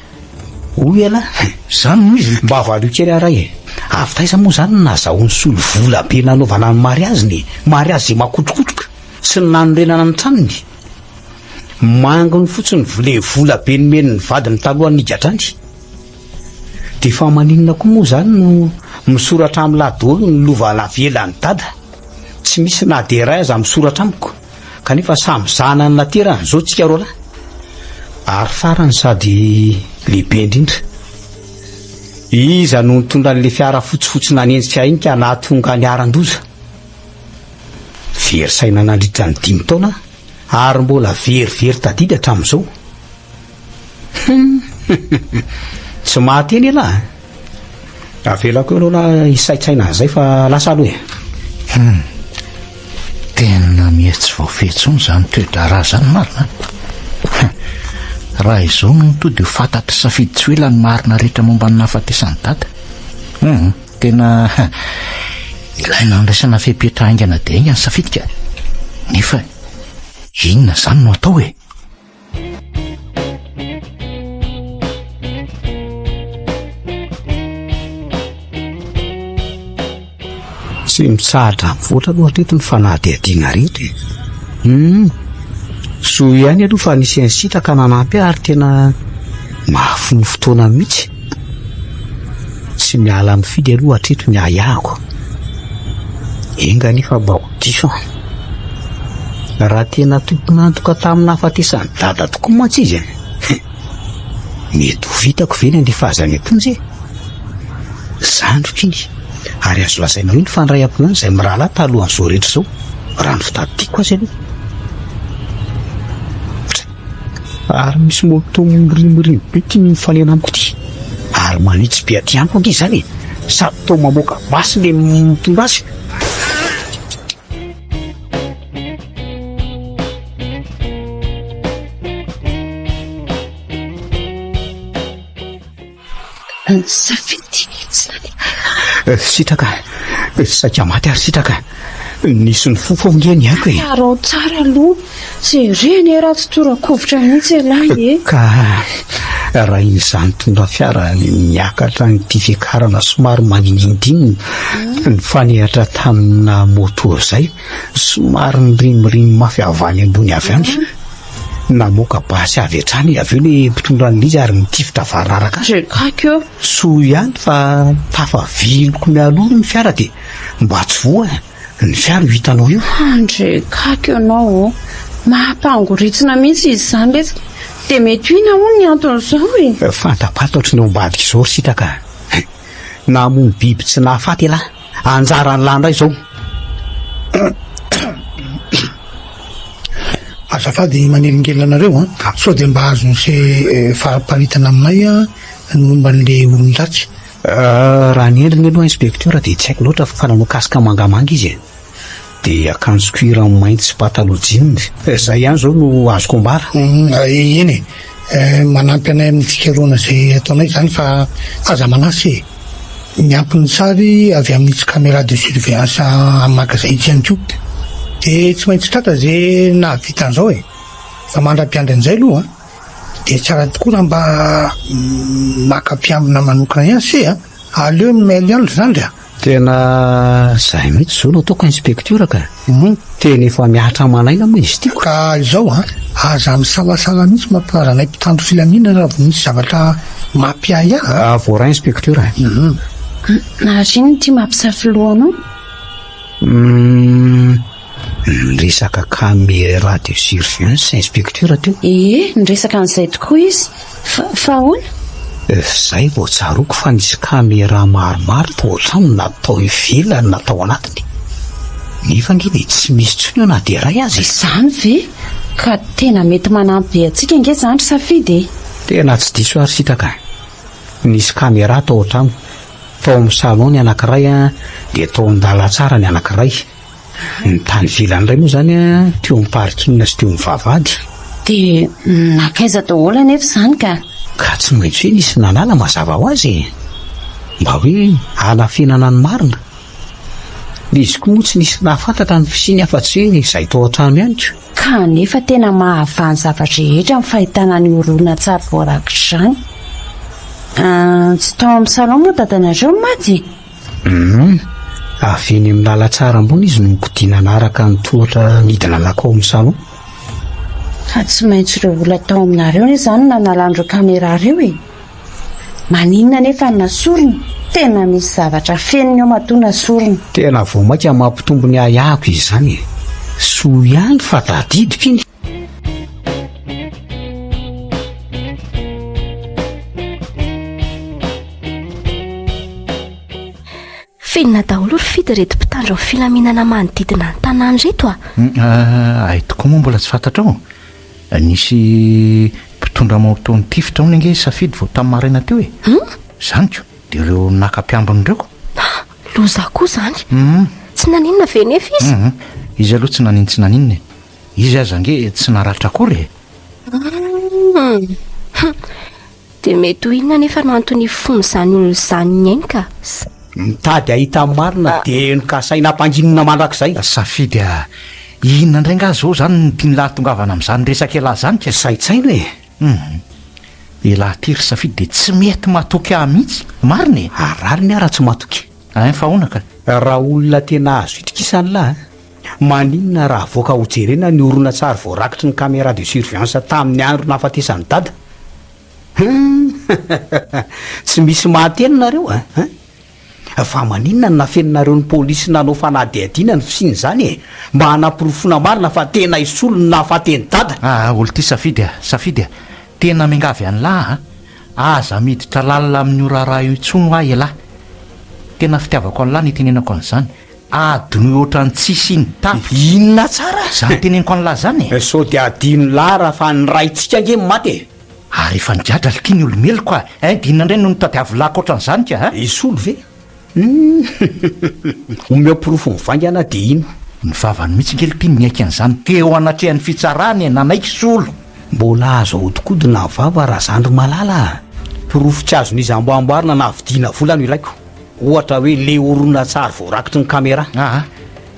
Hoy ialahy. Zany no izy. Mba valio kely aho ray e! Avy taiza moa izany no nahazahoany solo vola be nanaovana ny mariaziny e? Mariazy izay makotrokotroka sy ny nanorenana ny tranony. Manginy fotsiny le vola be nomeny ny vadiny talohan'ny nigadrany. Dia fa maninona koa moa izany no misoratra amin'lah daholo ny lova navelan'i dada? Tsy misy na dia iray aza misoratra amiko, kanefa samy zanany naterany izao tsika roalahy. Ary farany sady lehibe indrindra, iza no nitondra an'ilay fiara fotsifotsy nanenjika ahy iny ka nahatonga niharan-doza? Very saina nandritra ny dimy taona aho ary mbola verivery tadidy hatramin'izao. Hum! Tsy mahateny ialahy a! Avelako eo aloha lahy hisaintsaina an'izay fa lasa aloha e! Hum! Tena miha tsy voafehy intsony izany toe-draharaha izany marina a! Raha izao no mitohy dia ho fantatr'i Safidy tsy ho ela ny marina rehetra momba ny nahafatesan'i Dada. Hum! Tena ilaina handraisana fepetra haingana dia haingana Safidy ka! Nefa inona izany no atao e? Tsy mitsahatra mivoatra aloha hatreto ny fanadihadiana rehetra e. Hum. Soa ihany aloha fa nisy an'i Sitraka nanampy ahy ary tena mahafoy ny fotoana mihitsy. Tsy miala amin'i Fidy aloha hatreto ny ahiahiko. Enga anie fa mba ho diso aho. Raha tena tompon'antoka tamin'ny nahafatesan'i Dada tokoa mantsy izy e. Mety ho vitako ve ny handefa azy any am-ponja e? Zandriko iny, ary azo lazaina hoe nifandray am-po ihany izahay mirahalahy talohan'izao rehetra izao, raha ny fitadidiako azy aloha. Ary misy moto mirimorimo be ity mifanena amiko ity. Ary manitsy be aty amiko ange izany e! Sady toa mamoaka basy ilay mitondra azy. Safidy tsy nandeha. Sitraka, saika maty ary sitraka. Nisy nifofo ange ny aiko e. Arao tsara aloha. Jereo anie raha tsy tora-kovitra mihitsy ialahy e. Ka raha iny izaho nitondra fiara niakatra an'ity fiakarana somary manindinindinina, nifanehatra tamina moto izay, somary nirimorimo mafy avy any ambony avy any. Namoaka basy avy hatrany avy eo ilay mpitondra an'ilay izy ary nitifitra variraraka azy. Drekako eo. Soa ihany fa tafaviliko mialoha ny fiara dia mba tsy voa e. Ny fiara io hitanao io. Andrekako ianao ô. Mampangoritsina mihitsy izy izany letsy. Dia mety ho inona hono ny anton'izao e? Fantapantatry ny ao ambadika izao ry Sitraka a. Namono biby tsy nahafaty ialahy. Anjaran'lah indray izao. Azafady manelingelina anareo an. Sao dia mba azon'se fariparitana aminay ny momba an'le olon-dratsy. Raha ny endriny aloha inspecteur dia tsy haiko loatra fa nanao casque mangamanga izy e. Dia akanjo cuir mainty sy pataloha jean. Izay ihany izao no azoko ambara. Eny e. Manampy anay amin'ny fikarohana izay ataonay izany fa aza manasy e. Miampy ny sary avy amin'itsy caméra de surveillance amin'ny magasin itsy ihany koa. Dia tsy maintsy tratra izay nahavita an'izao e. Fa mandra-piandry an'izay aloha an. Dia tsara tokoa raha mba maka mpiambina manokana ihany se a! Aleo ny mail ihany ry zandry a! Tena zay mihitsy zao no ataoko inspecteur ka! Tena efa mihatra aman'aina moa izy ity ko! Ka izao a! Aza misalasala mihitsy mampilaza anay mpitandro filaminana raha vao misy zavatra mampiahiahy a! Voaray inspecteur a! Ary inona ity mampisafo loha anao? Humm. Niresaka caméra de surveillance inspecteur teo. Ie, niresaka an'izay tokoa izy. Fa, fa ahoana? Izay vao tsaroako fa nisy caméra maromaro tao an-trano na tao ivelany na tao anatiny. Nefa ange dia tsy misy intsony eo na dia iray aza e. Izany ve? Ka tena mety manampy be antsika ange izany ry Safidy e. Tena tsy diso aho ry Sitraka a. Nisy caméra tao an-trano. Tao amin'ny salon ny anankiray dia tao an-dalantsara ny anankiray. Ny tany ivelany indray moa izany teo amin'ny parking sy teo amin'ny vavahady. Dia nankaiza daholo anefa izany ka? Ka tsy maintsy hoe nisy nanala mazava ho azy e! Mba hoe hanafenana ny marina. Ilay izy koa moa tsy nisy nahafantatra ny fisiany afa-tsy hoe izay tao an-trano ihany ko. Ka anefa tena mahavaha ny zava-drehetra ny fahitana ny horonantsary voarakitra izany. Tsy tao amin'ny salon moa dadanareo no maty e? Humm. Avy eny amin'ny lalantsara ambony izy no nikodiana nanaraka ny tohatra nidina nankao amin'ny salon. Fa tsy maintsy ireo olona tao aminareo anie izany no nanala an'ireo caméra ireo e! Maninona anefa no nasorina? Tena misy zavatra afeniny ao matoa nasorina. Tena vao mainka mampitombo ny ahiahiko izany e! Soa ihany fa tadidiko iny. Fenina daholo ry Fidy ireto mpitandro ny filaminana manodidina ny tanàna ireto a! Hay tokoa moa mbola tsy fantatrao? Nisy mpitondra moto nitifitra hono ange Safidy vao tamin'ny maraina teo e! Izany ko! Dia ireo naka mpiambina ireo ko! Loza koa izany! Tsy naninona ve nefa izy? Izy aloha tsy nanin-tsy naninona e! Izy aza ange tsy naratra akory e! Dia mety ho inona anefa no antony hifoan'izany olona izany ny ainy ka? Mitady hahita ny marina dia nokasaina hampanginina mandrakizay. Safidy a! Inona indray angaha izao izany no tian'lah hahatongavana amin'izany resak'ialahy izany ka? Saintsaino e! Hum. Elah ity ry Safidy dia tsy mety matoky ahy mihitsy. Marina e! Ary rariny aho raha tsy matoky. Ein fa ahoana ka? Raha olona tena azo itokisana lah a! Maninona raha avoaka hojerena ny horonantsary voarakitry ny caméra de surveillance tamin'ny andro nahafatesan'i Dada? Hum! Tsy misy mahateny nareo a! Hein? Fa maninona no nafeninareo ny polisy nanao fanadihadiana ny fisian'izany e? Mba hanaporofoana marina fa tena i Solo no nahafaty an'i Dada. Aa olo ty Safidy a! Safidy a! Tena miangavy an'lah a! Aza miditra lalina amin'io raharaha io intsony hoa elah! Tena fitiavako an'lah no itenenako an'izany. Adinoy ohatran'ny tsisy iny tapitra. Inona tsara? Zany teneniko an'lah zany e! Sao dia adinon'lah raha fa ny raintsika ange no maty e! Ary efa nigadra lty ny olomeloka a! Hein, dia inona indray no notadiavin'lah ankoatran'izany ka a? I Solo ve? Humm! Omeo porofo mivaingana dia ino? Ny vavany mihitsy ange lty no niaiky an'izany teo anatrehan'ny fitsarana e! Nanaiky Solo! Mbola azo ahodikodina ny vava Razandry malala a! Porofo tsy azon'iza amboamboarina na vidiana vola no ilaiko. Ohatra hoe le horonantsary voarakitry ny camera. Aa!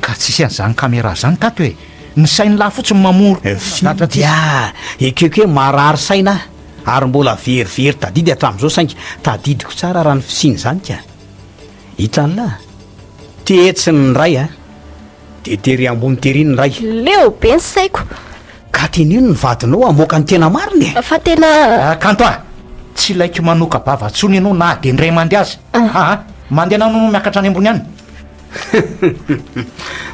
Ka tsisy an'izany camera zany tato e! Ny sain'lah fotsiny mamory Fidy a! Ekeko hoe marary saina aho ary mbola verivery tadidy hatramin'izao saingy tadidiko tsara raha ny fisian'izany ka! Hitan'lah? Tetsy ny ray a! Dia tery ambony tery ny ray. Leo be ny saiko. Ka teneno ny vadinao hamoaka ny tena marina e! Fa tena. Kanto a! Tsy ilaiko manoka-bava intsony ianao na dia indray mandeha aza. Aa! Mandehana anao miakatra any ambony any.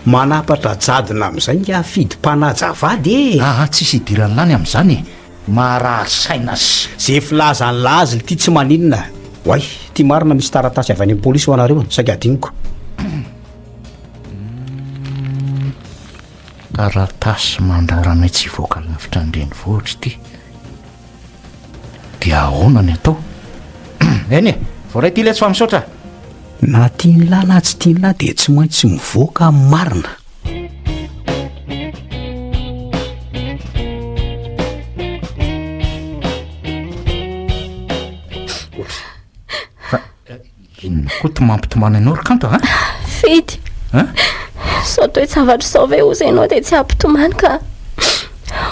Manapatra jadona amin'izay ingahy Fidy mpanaja vady e! Aa! Tsisy idiran'ny lany amin'izany e! Marary saina sy. Ze filazan'i lazy lty tsy maninona. Oay! Ty marina misy taratasy avy any amin'ny polisy ho anareo, saika adinoko. Taratasy mandrara anay tsy hivoaka lavitra ny renivohitra ity. Dia ahoana ny atao? Eny e, voaray ity letsy fa misaotra. Na tian'lah na tsy tian'lah dia tsy maintsy mivoaka ny marina. Fa Inona koa ty mampitomany anao ry Kanto a? Fidy. Hein? Izao toe-javatra izao ve hozy ianao dia tsy hampitomany ka.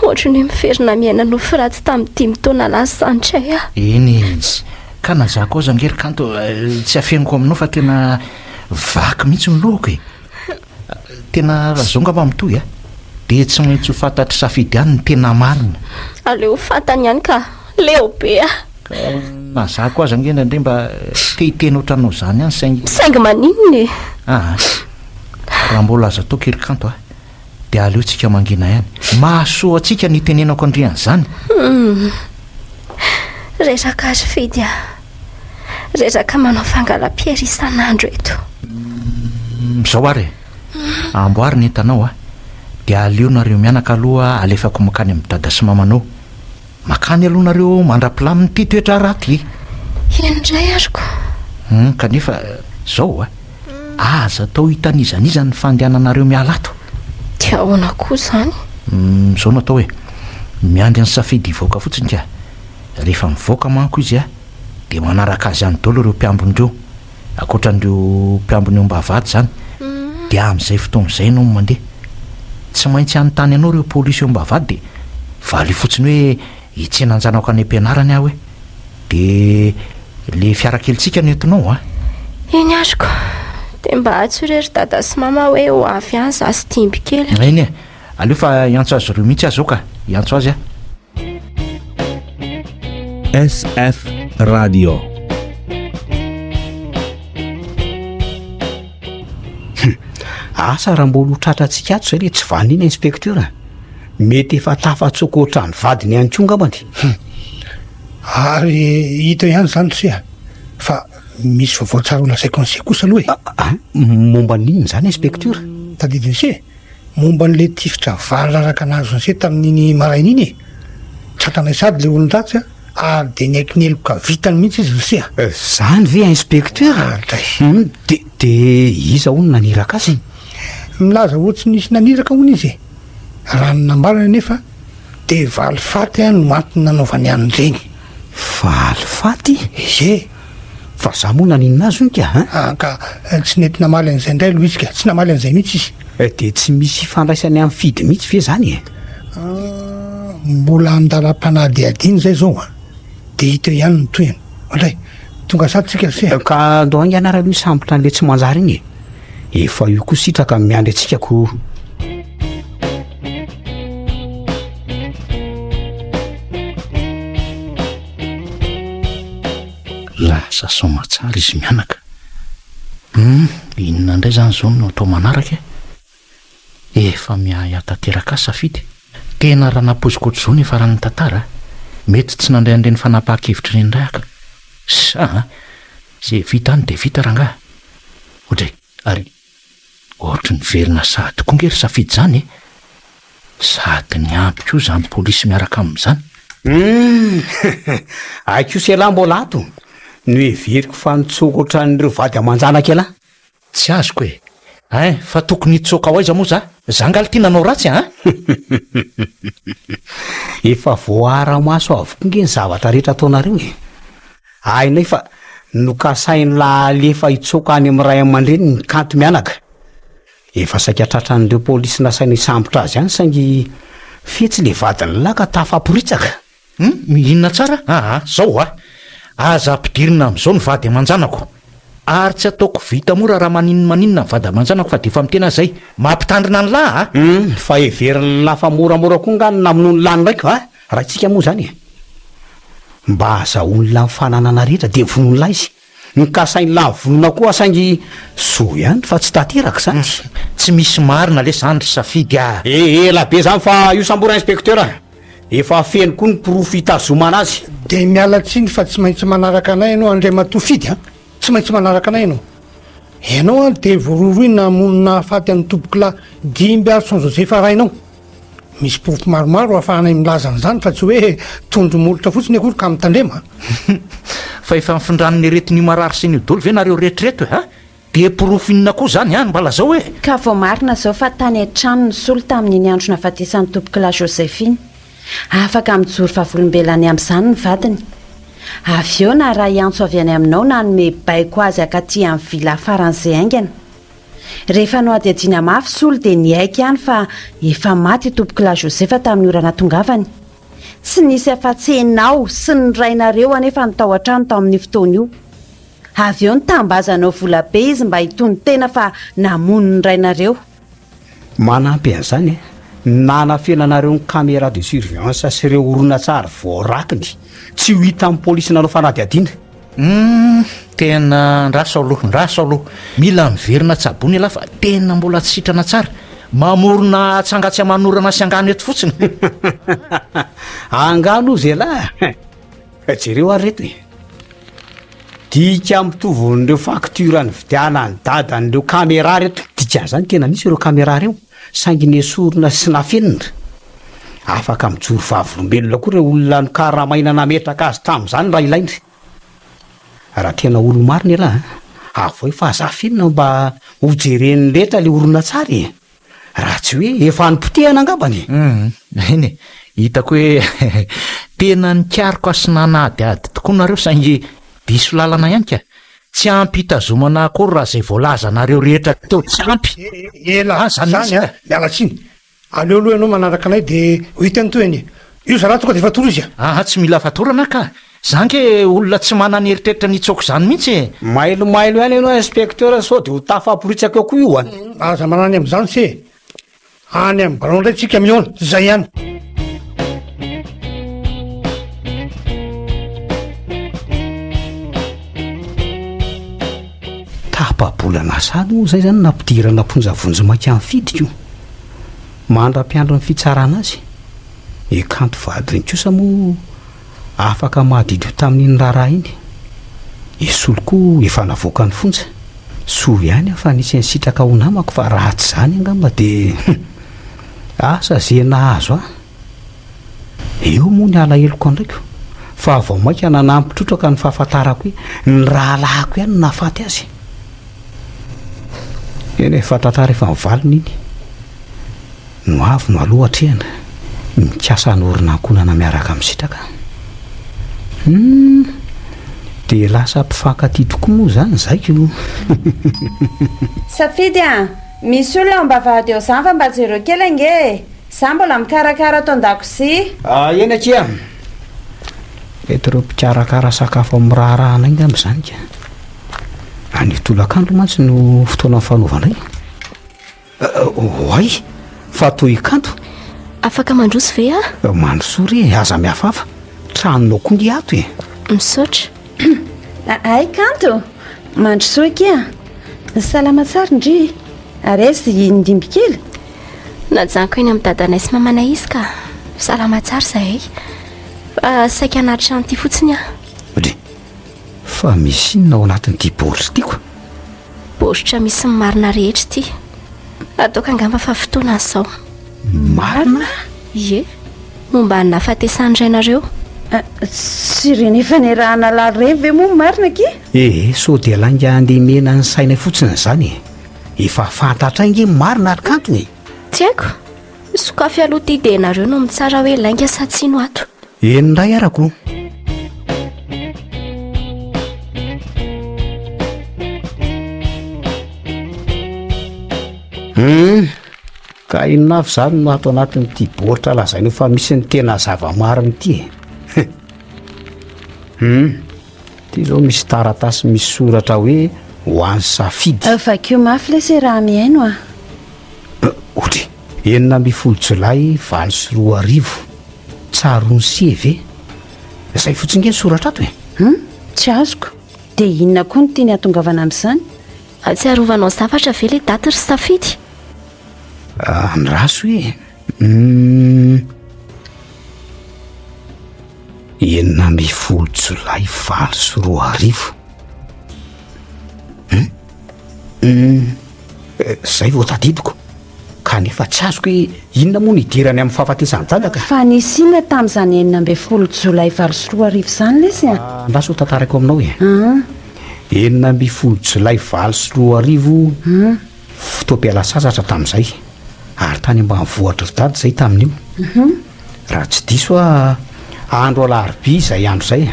Ohatry ny hoe miverina miaina nofy ratsy tamin'ny dimy taona lasa izany indray aho. Eny e. Ka na za koa aza ange ry Kanto tsy afeniko aminao fa tena vaky mihitsy ny lohako e. Tena raha izao angamba mitohy a, dia tsy maintsy ho fantatr'i Safidy ihany ny tena marina. Aleo ho fantany ihany ka. Leo be aho. Ka na za koa aza ange indraindray mba te hiteny ohatranao izany ihany saingy. Saingy maninona e? Aa, raha mbola azo atao ry Kanto a, dia aleo tsika mangina ihany. Mahasoa antsika ny hitenenako an-dry an'izany. Humm. Reraka ry Fidy a. Reraka manao fangalam-piery isan'andro eto. Humm, izao ary e. Amboary ny entanao a. Dia aleo nareo mianaka aloha alefako mankany amin'i dada sy mamanao. Makany aloha nareo mandra-pilamin'ity toe-draharaha ity. Eny indray ary ko. Hum, kanefa zao a, aza atao hitan'iza n'iza ny fandehananareo miala ato. Dia ahoana koa izany? Hum, zao no atao e, miandry an'i Safidy hivoaka fotsiny ka. Rehefa mivoaka manko izy a, dia manaraka azy any daholo ireo mpiambina ireo. Ankoatra an'ireo mpiambina eo am-bavahady izany, dia amin'izay fotoana izay ianao no mandeha. Tsy maintsy hanontany anao ireo polisy eo am-bavahady dia valio fotsiny hoe hitsena an-janako any am-pianarana aho hoe. Dia ilay fiara kelintsika no entinao an! Eny azoko. Dia mba antsoy re ry dada sy mama hoe ho avy any izaho sy Dimby kely. Eny e! Aleo fa hiantso azy ireo mihitsy aho izao ka! Hiantso azy aho. SF Radio. Hum, asa raha mbola ho tratrantsika ato izay le tsy vanona iny inspecteur a. Mety efa tafatsoaka ohatran'ny vadiny ihany koa angambany. Hum, ary hita eo ihany izany ry se a, fa misy vaovao tsara ho lazaiko an'i se kosa aloha e. Ah, momba ny inona izany inspecteur? Tadidin'i se? Momba an'ilay tifitra variraraka nahazo an'i Se tamin'iny maraina iny e! Tratranay sady ilay olon-dratsy a, ary dia niaiky ny heloka vitany mihitsy izy ry Se a! Zany ve inspecteur? Ary Hum, de, de iza hono naniraka azy? Milaza ho tsy nisy naniraka hono izy e! Raha ny nambarany anefa dia valifaty no antony nanaovany an'ireny. Valifaty? Ie! Fa za moa naninona azy hono ka an? Ah, ka tsy nety namaly an'izay indray aloha izy ka, tsy namaly an'izay mihitsy izy. Dia tsy misy ifandraisany amin'i Fidy mihitsy ve izany e? Ah, mbola an-dalam-panadihadiana izay izao an! Dia hita eo ihany ny tohiny. Ohatray, tonga sady tsika ry se a! Ka andao haingana ary aloha hisambotra an'ilay tsy manjary iny e! Efa io koa sitraka miandry antsika ko. Lasa soamatsara izy mianaka. Hum, inona indray izany izao no atao manaraka e? Efa miahiahy tanteraka ahy Safidy. Tena raha nampoiziko ohatr'izao ny hiafaran'ny tantara, mety tsy nandray an'ireny fanapahan-kevitra ireny indray aho ka. Sa a! Izay vita any dia vita rangahy. Oadray, ary ohatry ny velona sahady koa nge ry Safidy izany e! Sady niampy koa izany polisy miaraka aminy izany. Humm! Hay kosa ialahy mbola ato? Noheveriko fa nitsoaka ohatran'ireo vady aman-janaka ialahy. Tsy azoko e! Ein, fa tokony hitsoaka ho aiza moa za? Za nga lty nanao ratsy an? Efa voaara-maso avokoa nge ny zavatra rehetra ataonareo e! Hainay fa nokasain'lah alefa hitsoaka any amin'ny ray aman-dreniny ny Kanto mianaka. Efa saika tratran'ireo polisy nasaina hisambotra azy ihany saingy fetsy le vadin'lah ka tafaporitsaka. Hum, inona tsara? Aa, zao a! Aza ampidirina amin'izao ny vady aman-janako. Ary tsy ataoko vita mora raha maninona maninona ny vady aman-janako fa dia efa miteny aho izay. Mampitandrina an'lah a! Hum, fa heverin'lah fa moramora koa nga ny namonoan'lah ny raiko a! Raintsika moa izany e! Mba azahoan'lah ny fananana rehetra dia vonoin'lah izy. Nokasain'lah vonoina koa saingy soa ihany fa tsy tanteraka izany. Tsy misy marina lesy zany ry Safidy a! Eh, ela be zany fa io sambory inspecteur a! Efa feno koa ny porofo hitazomana azy. Dia miala tsiny fa tsy maintsy manaraka anay ianao Andriamatoa Fidy a! Tsy maintsy manaraka anay ianao. Ianao an dia voarohirohy namono nahafaty an'i Tompokolahy Dimbiarison Joseph rainao. Misy porofo maromaro ahafahanay milaza an'izany fa tsy hoe tondro molotra fotsiny akory ka mitandrema a! Fa efa nifindran'ny aretin'io marary saina io daholo ve nareo rehetra ireto e? Ha? Dia porofo inona koa izany an? Mba lazao e! Ka voamarina izao fa tany an-trano ny Solo tamin'iny andro nahafatesan'i Tompokolahy Joseph iny. Afaka mijoro vavolombelona ny amin'izany ny vadiny. Avy eo naharay antso avy any aminao nanome baiko azy hankaty amin'ny villa faran'izay haingana. Rehefa nohadihadiana mafy Solo dia niaiky ihany fa efa maty i Tompokolahy Josefa tamin'ny ora nahatongavany. Tsy nisy afa-tsy enao sy ny rainareo anefa no tao an-trano tao amin'io fotoana io. Avy eo nitambazanao vola be izy mba hitonon-tena fa namono ny rainareo. Manampy an'izany, nanafenanareo ny caméra de surveillance sy ireo horonantsary voarakiny tsy ho hitan'ny polisy nanao fanadihadiana. Humm tena andraso aloha, andraso aloha. Mila miverina tsaboina ialahy fa tena mbola tsy sitrana tsara. Mamorona atsanga tsy aman'orana sy angano eto fotsiny. Angano ozy ialahy. Jereo ary reto e. Dika mitovy an'ireo facture nividianan'i dada an'ireo caméra reto. Dikan'izany tena nisy ireo caméra ireo saingy nesorina sy nafenina. Afaka mijoro vavolombelona koa ireo olona nokaramaina nametraka azy tamin'izany raha ilaina. Raha tena olo-marina ialahy a, avoay fa aza afenina mba ho jeren'ny rehetra ilay horonantsary e. Raha tsy hoe efa nipotehana angambany e! Hum, eny e, hitako hoe tena nikaroka sy nanadihady tokoa nareo saingy diso lalana ihany ka. Tsy ampy hitazomana akory raha izay voalazanareo rehetra teo tsy ampy. Ela Zany zany mihitsy a, ka. miala tsiny. Aleo aloha ianao manaraka anay dia ho hita ny tohiny e. Io zalahy tonga dia fatoro izy a. Aa tsy mila fatorana ka. Za nge olona tsy manana eritreritra ny hitsoaka izany mihitsy e. Mailomailo ihany ianao inspecteur sao dia ho tafaporitsaka eo koa io an. Aza manany amin'izany se e. Any amin'ny birao indray tsika mihaona. Zay ihany. Tapa-bolana sahady moa izay izany nampidirana am-ponja vonjimaika an'i Fidy ko. Mandra-piandry ny fitsarana azy. I Kanto vadiny kosa moa afaka madiodio tamin'iny raharaha iny. I Solo koa efa navoaka ny fonja. Soa ihany aho fa nisy nisitraka ho namako fa raha tsy izany angamba dia hum! Asa ze nahazo ahy. Eo moa ny alaheloko an-draiko fa vao mainka nanampy trotraka ny fahafantarako hoe ny rahalahiko ihany no nahafaty azy. Eny e, fa tantara efa mivalona iny. No avy no aloha atrehina, mikasa hanorina ankohonana miaraka amin'i Sitraka. Humm, dia lasa mpifankatia tokoa moa izany zaiko. Safidy a! Misy olona ao ambavahady ao zany fa mba jereo kely ange e! Za mbola mikarakara ato an-dakozia. Ah, eny akia! Mety ireo mpikarakara sakafo amin'ny raharahanay angamba izany ka. Anio tolakandro mantsy no fotoana fanaovanay. Oay! Fa toy kanto. Afaka mandroso ve aho? Mandrosoa re, aza mihafahafa. Tranonao koa nge ato e. Misaotra. Ay Kanto! Mandrosoa akia. Salama tsara ndry. Ary aiza i Ndimby kely? Najanoko eny amin'ny dadanay sy mamanay izy ka. Salama tsara izahay. Fa saika anaty trano ity fotsiny aho. Dry, fa misy inona ao anatin'ity baoritra ity ko? Baoritra misy ny marina rehetra ity. Ataoko angamba fa fotoana izao. Marina? Ie. Momba ny nahafatesan'ny rainareo. Tsy ireny efa niarahana lalo ireny ve moa no marina akia? Ee, sao dia lainga handemena ny sainay fotsiny izany e. Efa fantatray nge ny marina ry Kanto e. Tsy haiko. Sokafy aloha ity dia nareo no mitsara hoe lainga sa tsia no ato. Eny indray arako. Hum, ka inona avy izany no ato anatin'ity baoritra lazainao fa misy ny tena zava-marina ity e? Hum, ity izao misy taratasy misy soratra hoe ho an'i Safidy. Vakio mafy lesy e raha mihaino a. Otry, 16 jolay 2008, tsaroan'i se ve? Izay fotsiny nge ny soratra ato e. Hum, tsy azoko. Dia inona koa no tiany hahatongavana amin'izany? Ahatsiarovanao zavatra ve ilay daty ry Safidy? Andraso e. Hum. 16 jolay 2008. Hum. Hum. Zay vao tadidiko. Kanefa tsy azoko hoe inona moa no idirany amin'ny fahafatesan'i Dada ka. Fa nisy inona tamin'izany 16 jolay 2008 izany lesy a? Andraso ho tantaraiko aminao e. 16 jolay 2008, fotoam-pialan-sasatra tamin'izay, ary tany ambanivohitra ry Dada izay tamin'io. Raha tsy diso aho, andro alarobia izay andro izay.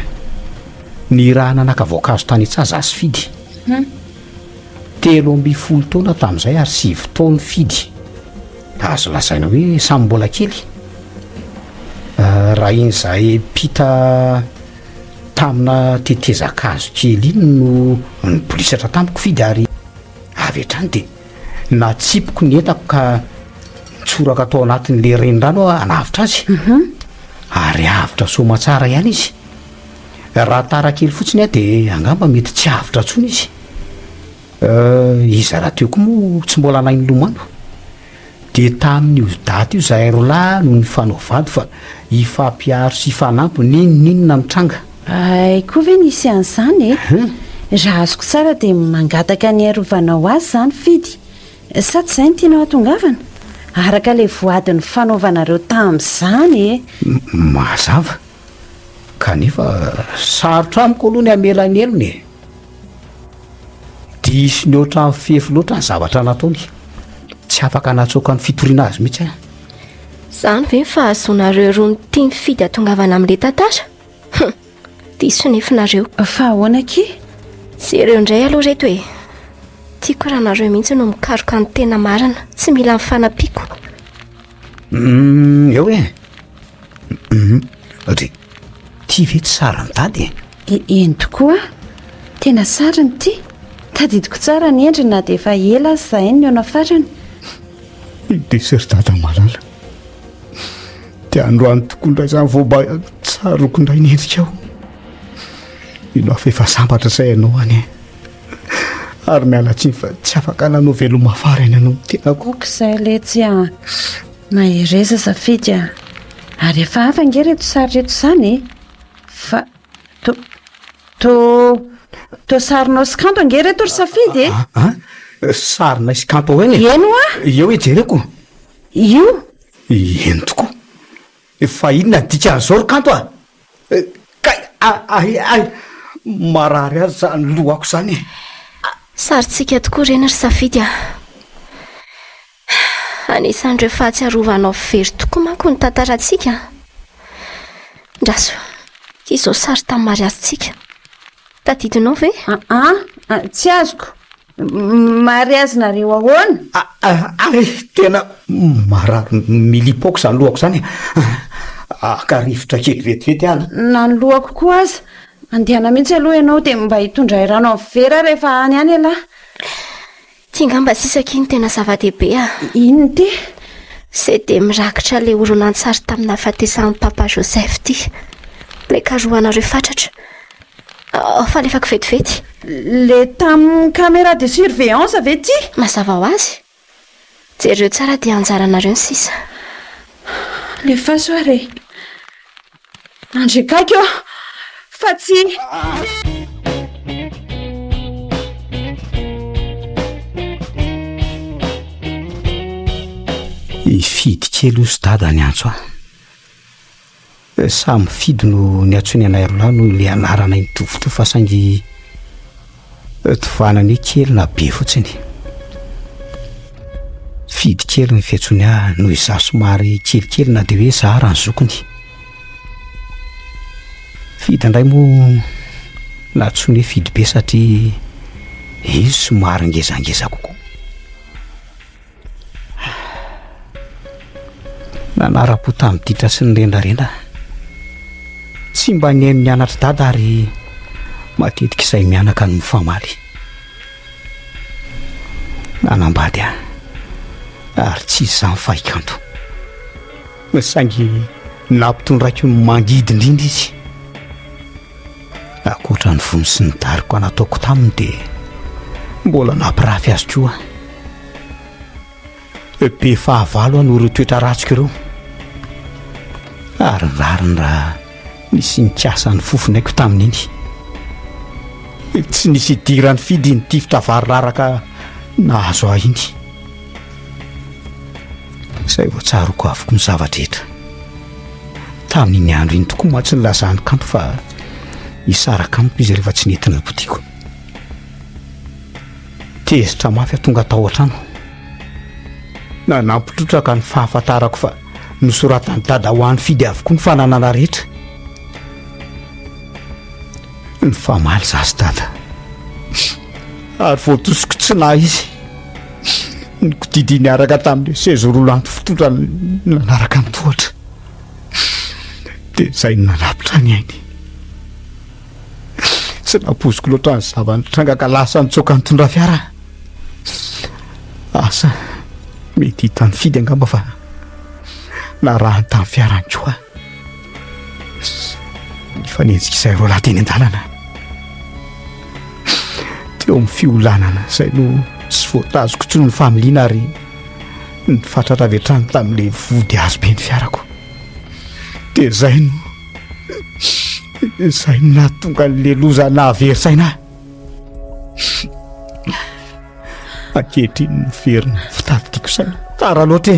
Nirahana naka voankazo tany an-tsaha za sy Fidy. 13 taona tamin'izay ary sivy taona Fidy. Azo lazaina hoe samy mbola kely. Raha iny izahay mpita tamina tetezan-kazo kely iny no nibolisatra tamiko Fidy ary avy hatrany dia natsipiko ny entako ka nitsoraka tao anatin'ilay renirano aho hanavotra azy. Ary avotra soamatsara ihany izy. Raha tara kely fotsiny aho dia angamba mety tsy avotra intsony izy. Iza rahateo koa moa tsy mbola nahay nilomano. Dia tamin'io daty io izahay roalahy no nifanao vady fa hifampiaro sy hifanampy n'inon'inona mitranga. Hay koa ve nisy an'izany e? Raha azoko tsara dia mangataka ny hiarovanao azy izany Fidy. Sa tsy izay no tianao hatongavana? Araka ilay voady nifanaovanareo tamin'izany e! Mazava. Kanefa sarotra amiko aloha ny hamela ny helony e! Diso nihoatra ny fefy loatra ny zavatra nataony. Tsy afaka natsoaka ny fitoriana azy mihitsy aho. Izany ve ny fahazoanareo roa ny tian'i Fidy hatongavana amin'ilay tantara? Hum! Diso nefa nareo. Fa ahoana akia? Jereo indray aloha reto e! Tiako raha nareo mihitsy no mikaroka ny tena marina, tsy mila ny fanampiako. Hum, eo e! Hum, ry, ty ve tsy sarin'i Dada e? E, eny tokoa, tena sariny ity. Tadidiko tsara ny endriny na dia efa ela aza izahay no nihaona farany. Indrisy ry Dada malala. Dia androany tokoa indray izany vao mba tsaroako indray ny endrikao. Mino aho fa efa sambatra izay ianao any e. Ary miala tsiny fa tsy afaka nanao veloma farany anao ny tenako. Ok izay letsy a. Mahereza Safidy a. Ary efa hafa ange ireto sary ireto izany e. Fa to to to sarinao sy kanto ange ireto ry Safidy e. Ah, sarinay sy kanto ao eny e. Eny hoa. Eo e jereko. Io. Eny tokoa. Fa inona ny dikan'izao ry kanto a? Kay, ay ay, marary ahy izany lohako izany e. Sarintsika tokoa ireny ry Safidy a. Anisan'ireo fahatsiarovanao very tokoa manko ny tantarantsika an! Ndraso, izao sary tamin'ny mariazintsika. Tadidinao ve? Aa, tsy azoko. Mariazinareo ahoana? Ay, tena marary milipoaka izany lohako izany e. Haka rivotra kely vetivety aho. Na ny lohako koa aza. Andehana mihitsy aloha ianao dia mba hitondray rano amin'ny vera rehefa any ihany ialahy. Ity angamba sisa akia no tena zava-dehibe a. Inona ity? CD mirakitra ilay horonantsary tamin'ny nahafatesan'i Papa Joseph ity. Ilay karohanareo fatratra. Ao fa alefako vetivety. Ilay tamin'ny caméra de surveillance ve ity? Mazava ho azy. Jereo tsara dia anjaranareo ny sisa. Alefaso ary e. Andry akaiky ô! Fa tsy. I Fidy kely hozy dada niantso ahy. Samy Fidy no niantsoiny anay roalahy noho ilay anaranay mitovitovy fa saingy tovanany hoe kely na be fotsiny. Fidy kely ny fiantsoany ahy noho izaho somary kelikely na dia hoe izaho ara ny zokiny. Fidy indray moa nantsoiny hoe Fidy be satria izy somary ngezangeza kokoa. Nanara-po tamin'ny ditra sy ny rendrarendra. Tsy mba nihaino ny anatr'i Dada ary matetika izay mianaka no mifamaly. Nanambady ahy ary tsy izany fa i Kanto. Saingy nampitondraiko ny mangidy indrindra izy. Ankoatra ny vono sy ny daroka nataoko taminy dia mbola nampirafy azy koa aho. Be fahavalo aho noho ireo toetra ratsiko ireo. Ary ny rariny raha nisy nikasa ny fofonaiko tamin'iny. Tsy nisy idiran'i Fidy iny tifitra variraraka nahazo ahy iny. Izay vao tsaroako avokoa ny zava-drehetra. Tamin'iny andro iny tokoa mantsy nilazan'i Kanto fa hisaraka amiko izy rehefa tsy nety nabotiko. Tezitra mafy aho tonga tao an-trano. Nanampy trotraka ny fahafantarako fa nosoratan'i Dada ho an'i Fidy avokoa ny fananana rehetra. Nifamaly izaho sy Dada. Ary voatosiko tsy nahy izy. Nikodidy niaraka tamin'ilay seza rolanty fitondra nanaraka ny tohatra. Dia izay no nanapitra ny ainy. Tsy nampoiziko loatra ny zava-nitranga ka lasa nitsoaka nitondra fiara. Asa, mety hitan'i Fidy angamba fa narahany tamin'ny fiarany koa. Nifanenjika izay roalahy teny an-dalana. Teo amin'ny fiolanana izay no tsy voatazoko intsony ny familiana ary nifatratra avy hatrany tamin'ilay vody hazo be ny fiarako. Dia izay no izay no nahatonga an'ilay loza nahavery saina ahy. Ankehitriny miverina ny fitadidiako saina. Tara loatra e!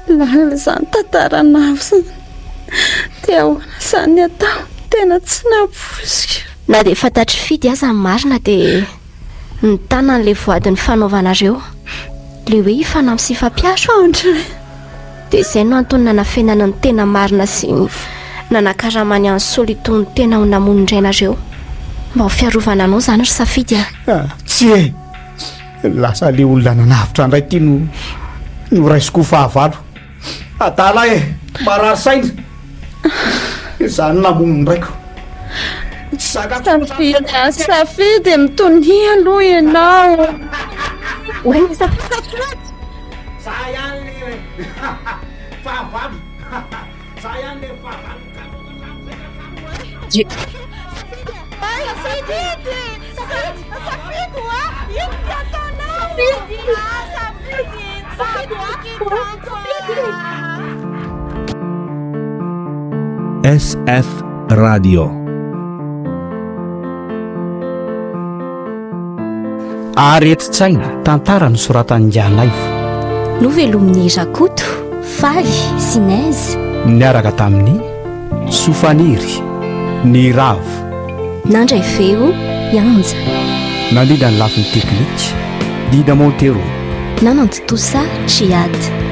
Lalina izany tantaranao izany. Dia ahoana izany ny atao? Tena tsy nampoiziko. Na dia fantatr'i Fidy aza ny marina dia nitana an'ilay voady nifanaovanareo. Ilay hoe hifanampy sy hifampiaro. Andray. Dia izay no antony nanafenana ny tena marina sy nanakaramany an'i Solo itony tena ho namono indray nareo. Mba ho fiarovana anao izany ry Safidy a! Ah, tsia e! Lasa ilay olona nanavotra indray ity no noraisiko ho fahavalo. Adala e! Marary saina! Izaho no namono ny raiko. Tsy zakako. Safidy a, Safidy, mitonia aloha ianao. Safidy! Za ihany le fahavalo. Za ihany le fahavalo. SF Radio. Aretin-tsaina, tantara nosoratan'i Ngianaivo. Novelomin'i Rakoto, Faly sy Neige. Niaraka tamin'i Sofaniry, Niravo. Nandray feo, i Anja. Nandrindra ny lafiny teknika, Dida Montero. Nanantontosa, Djihad.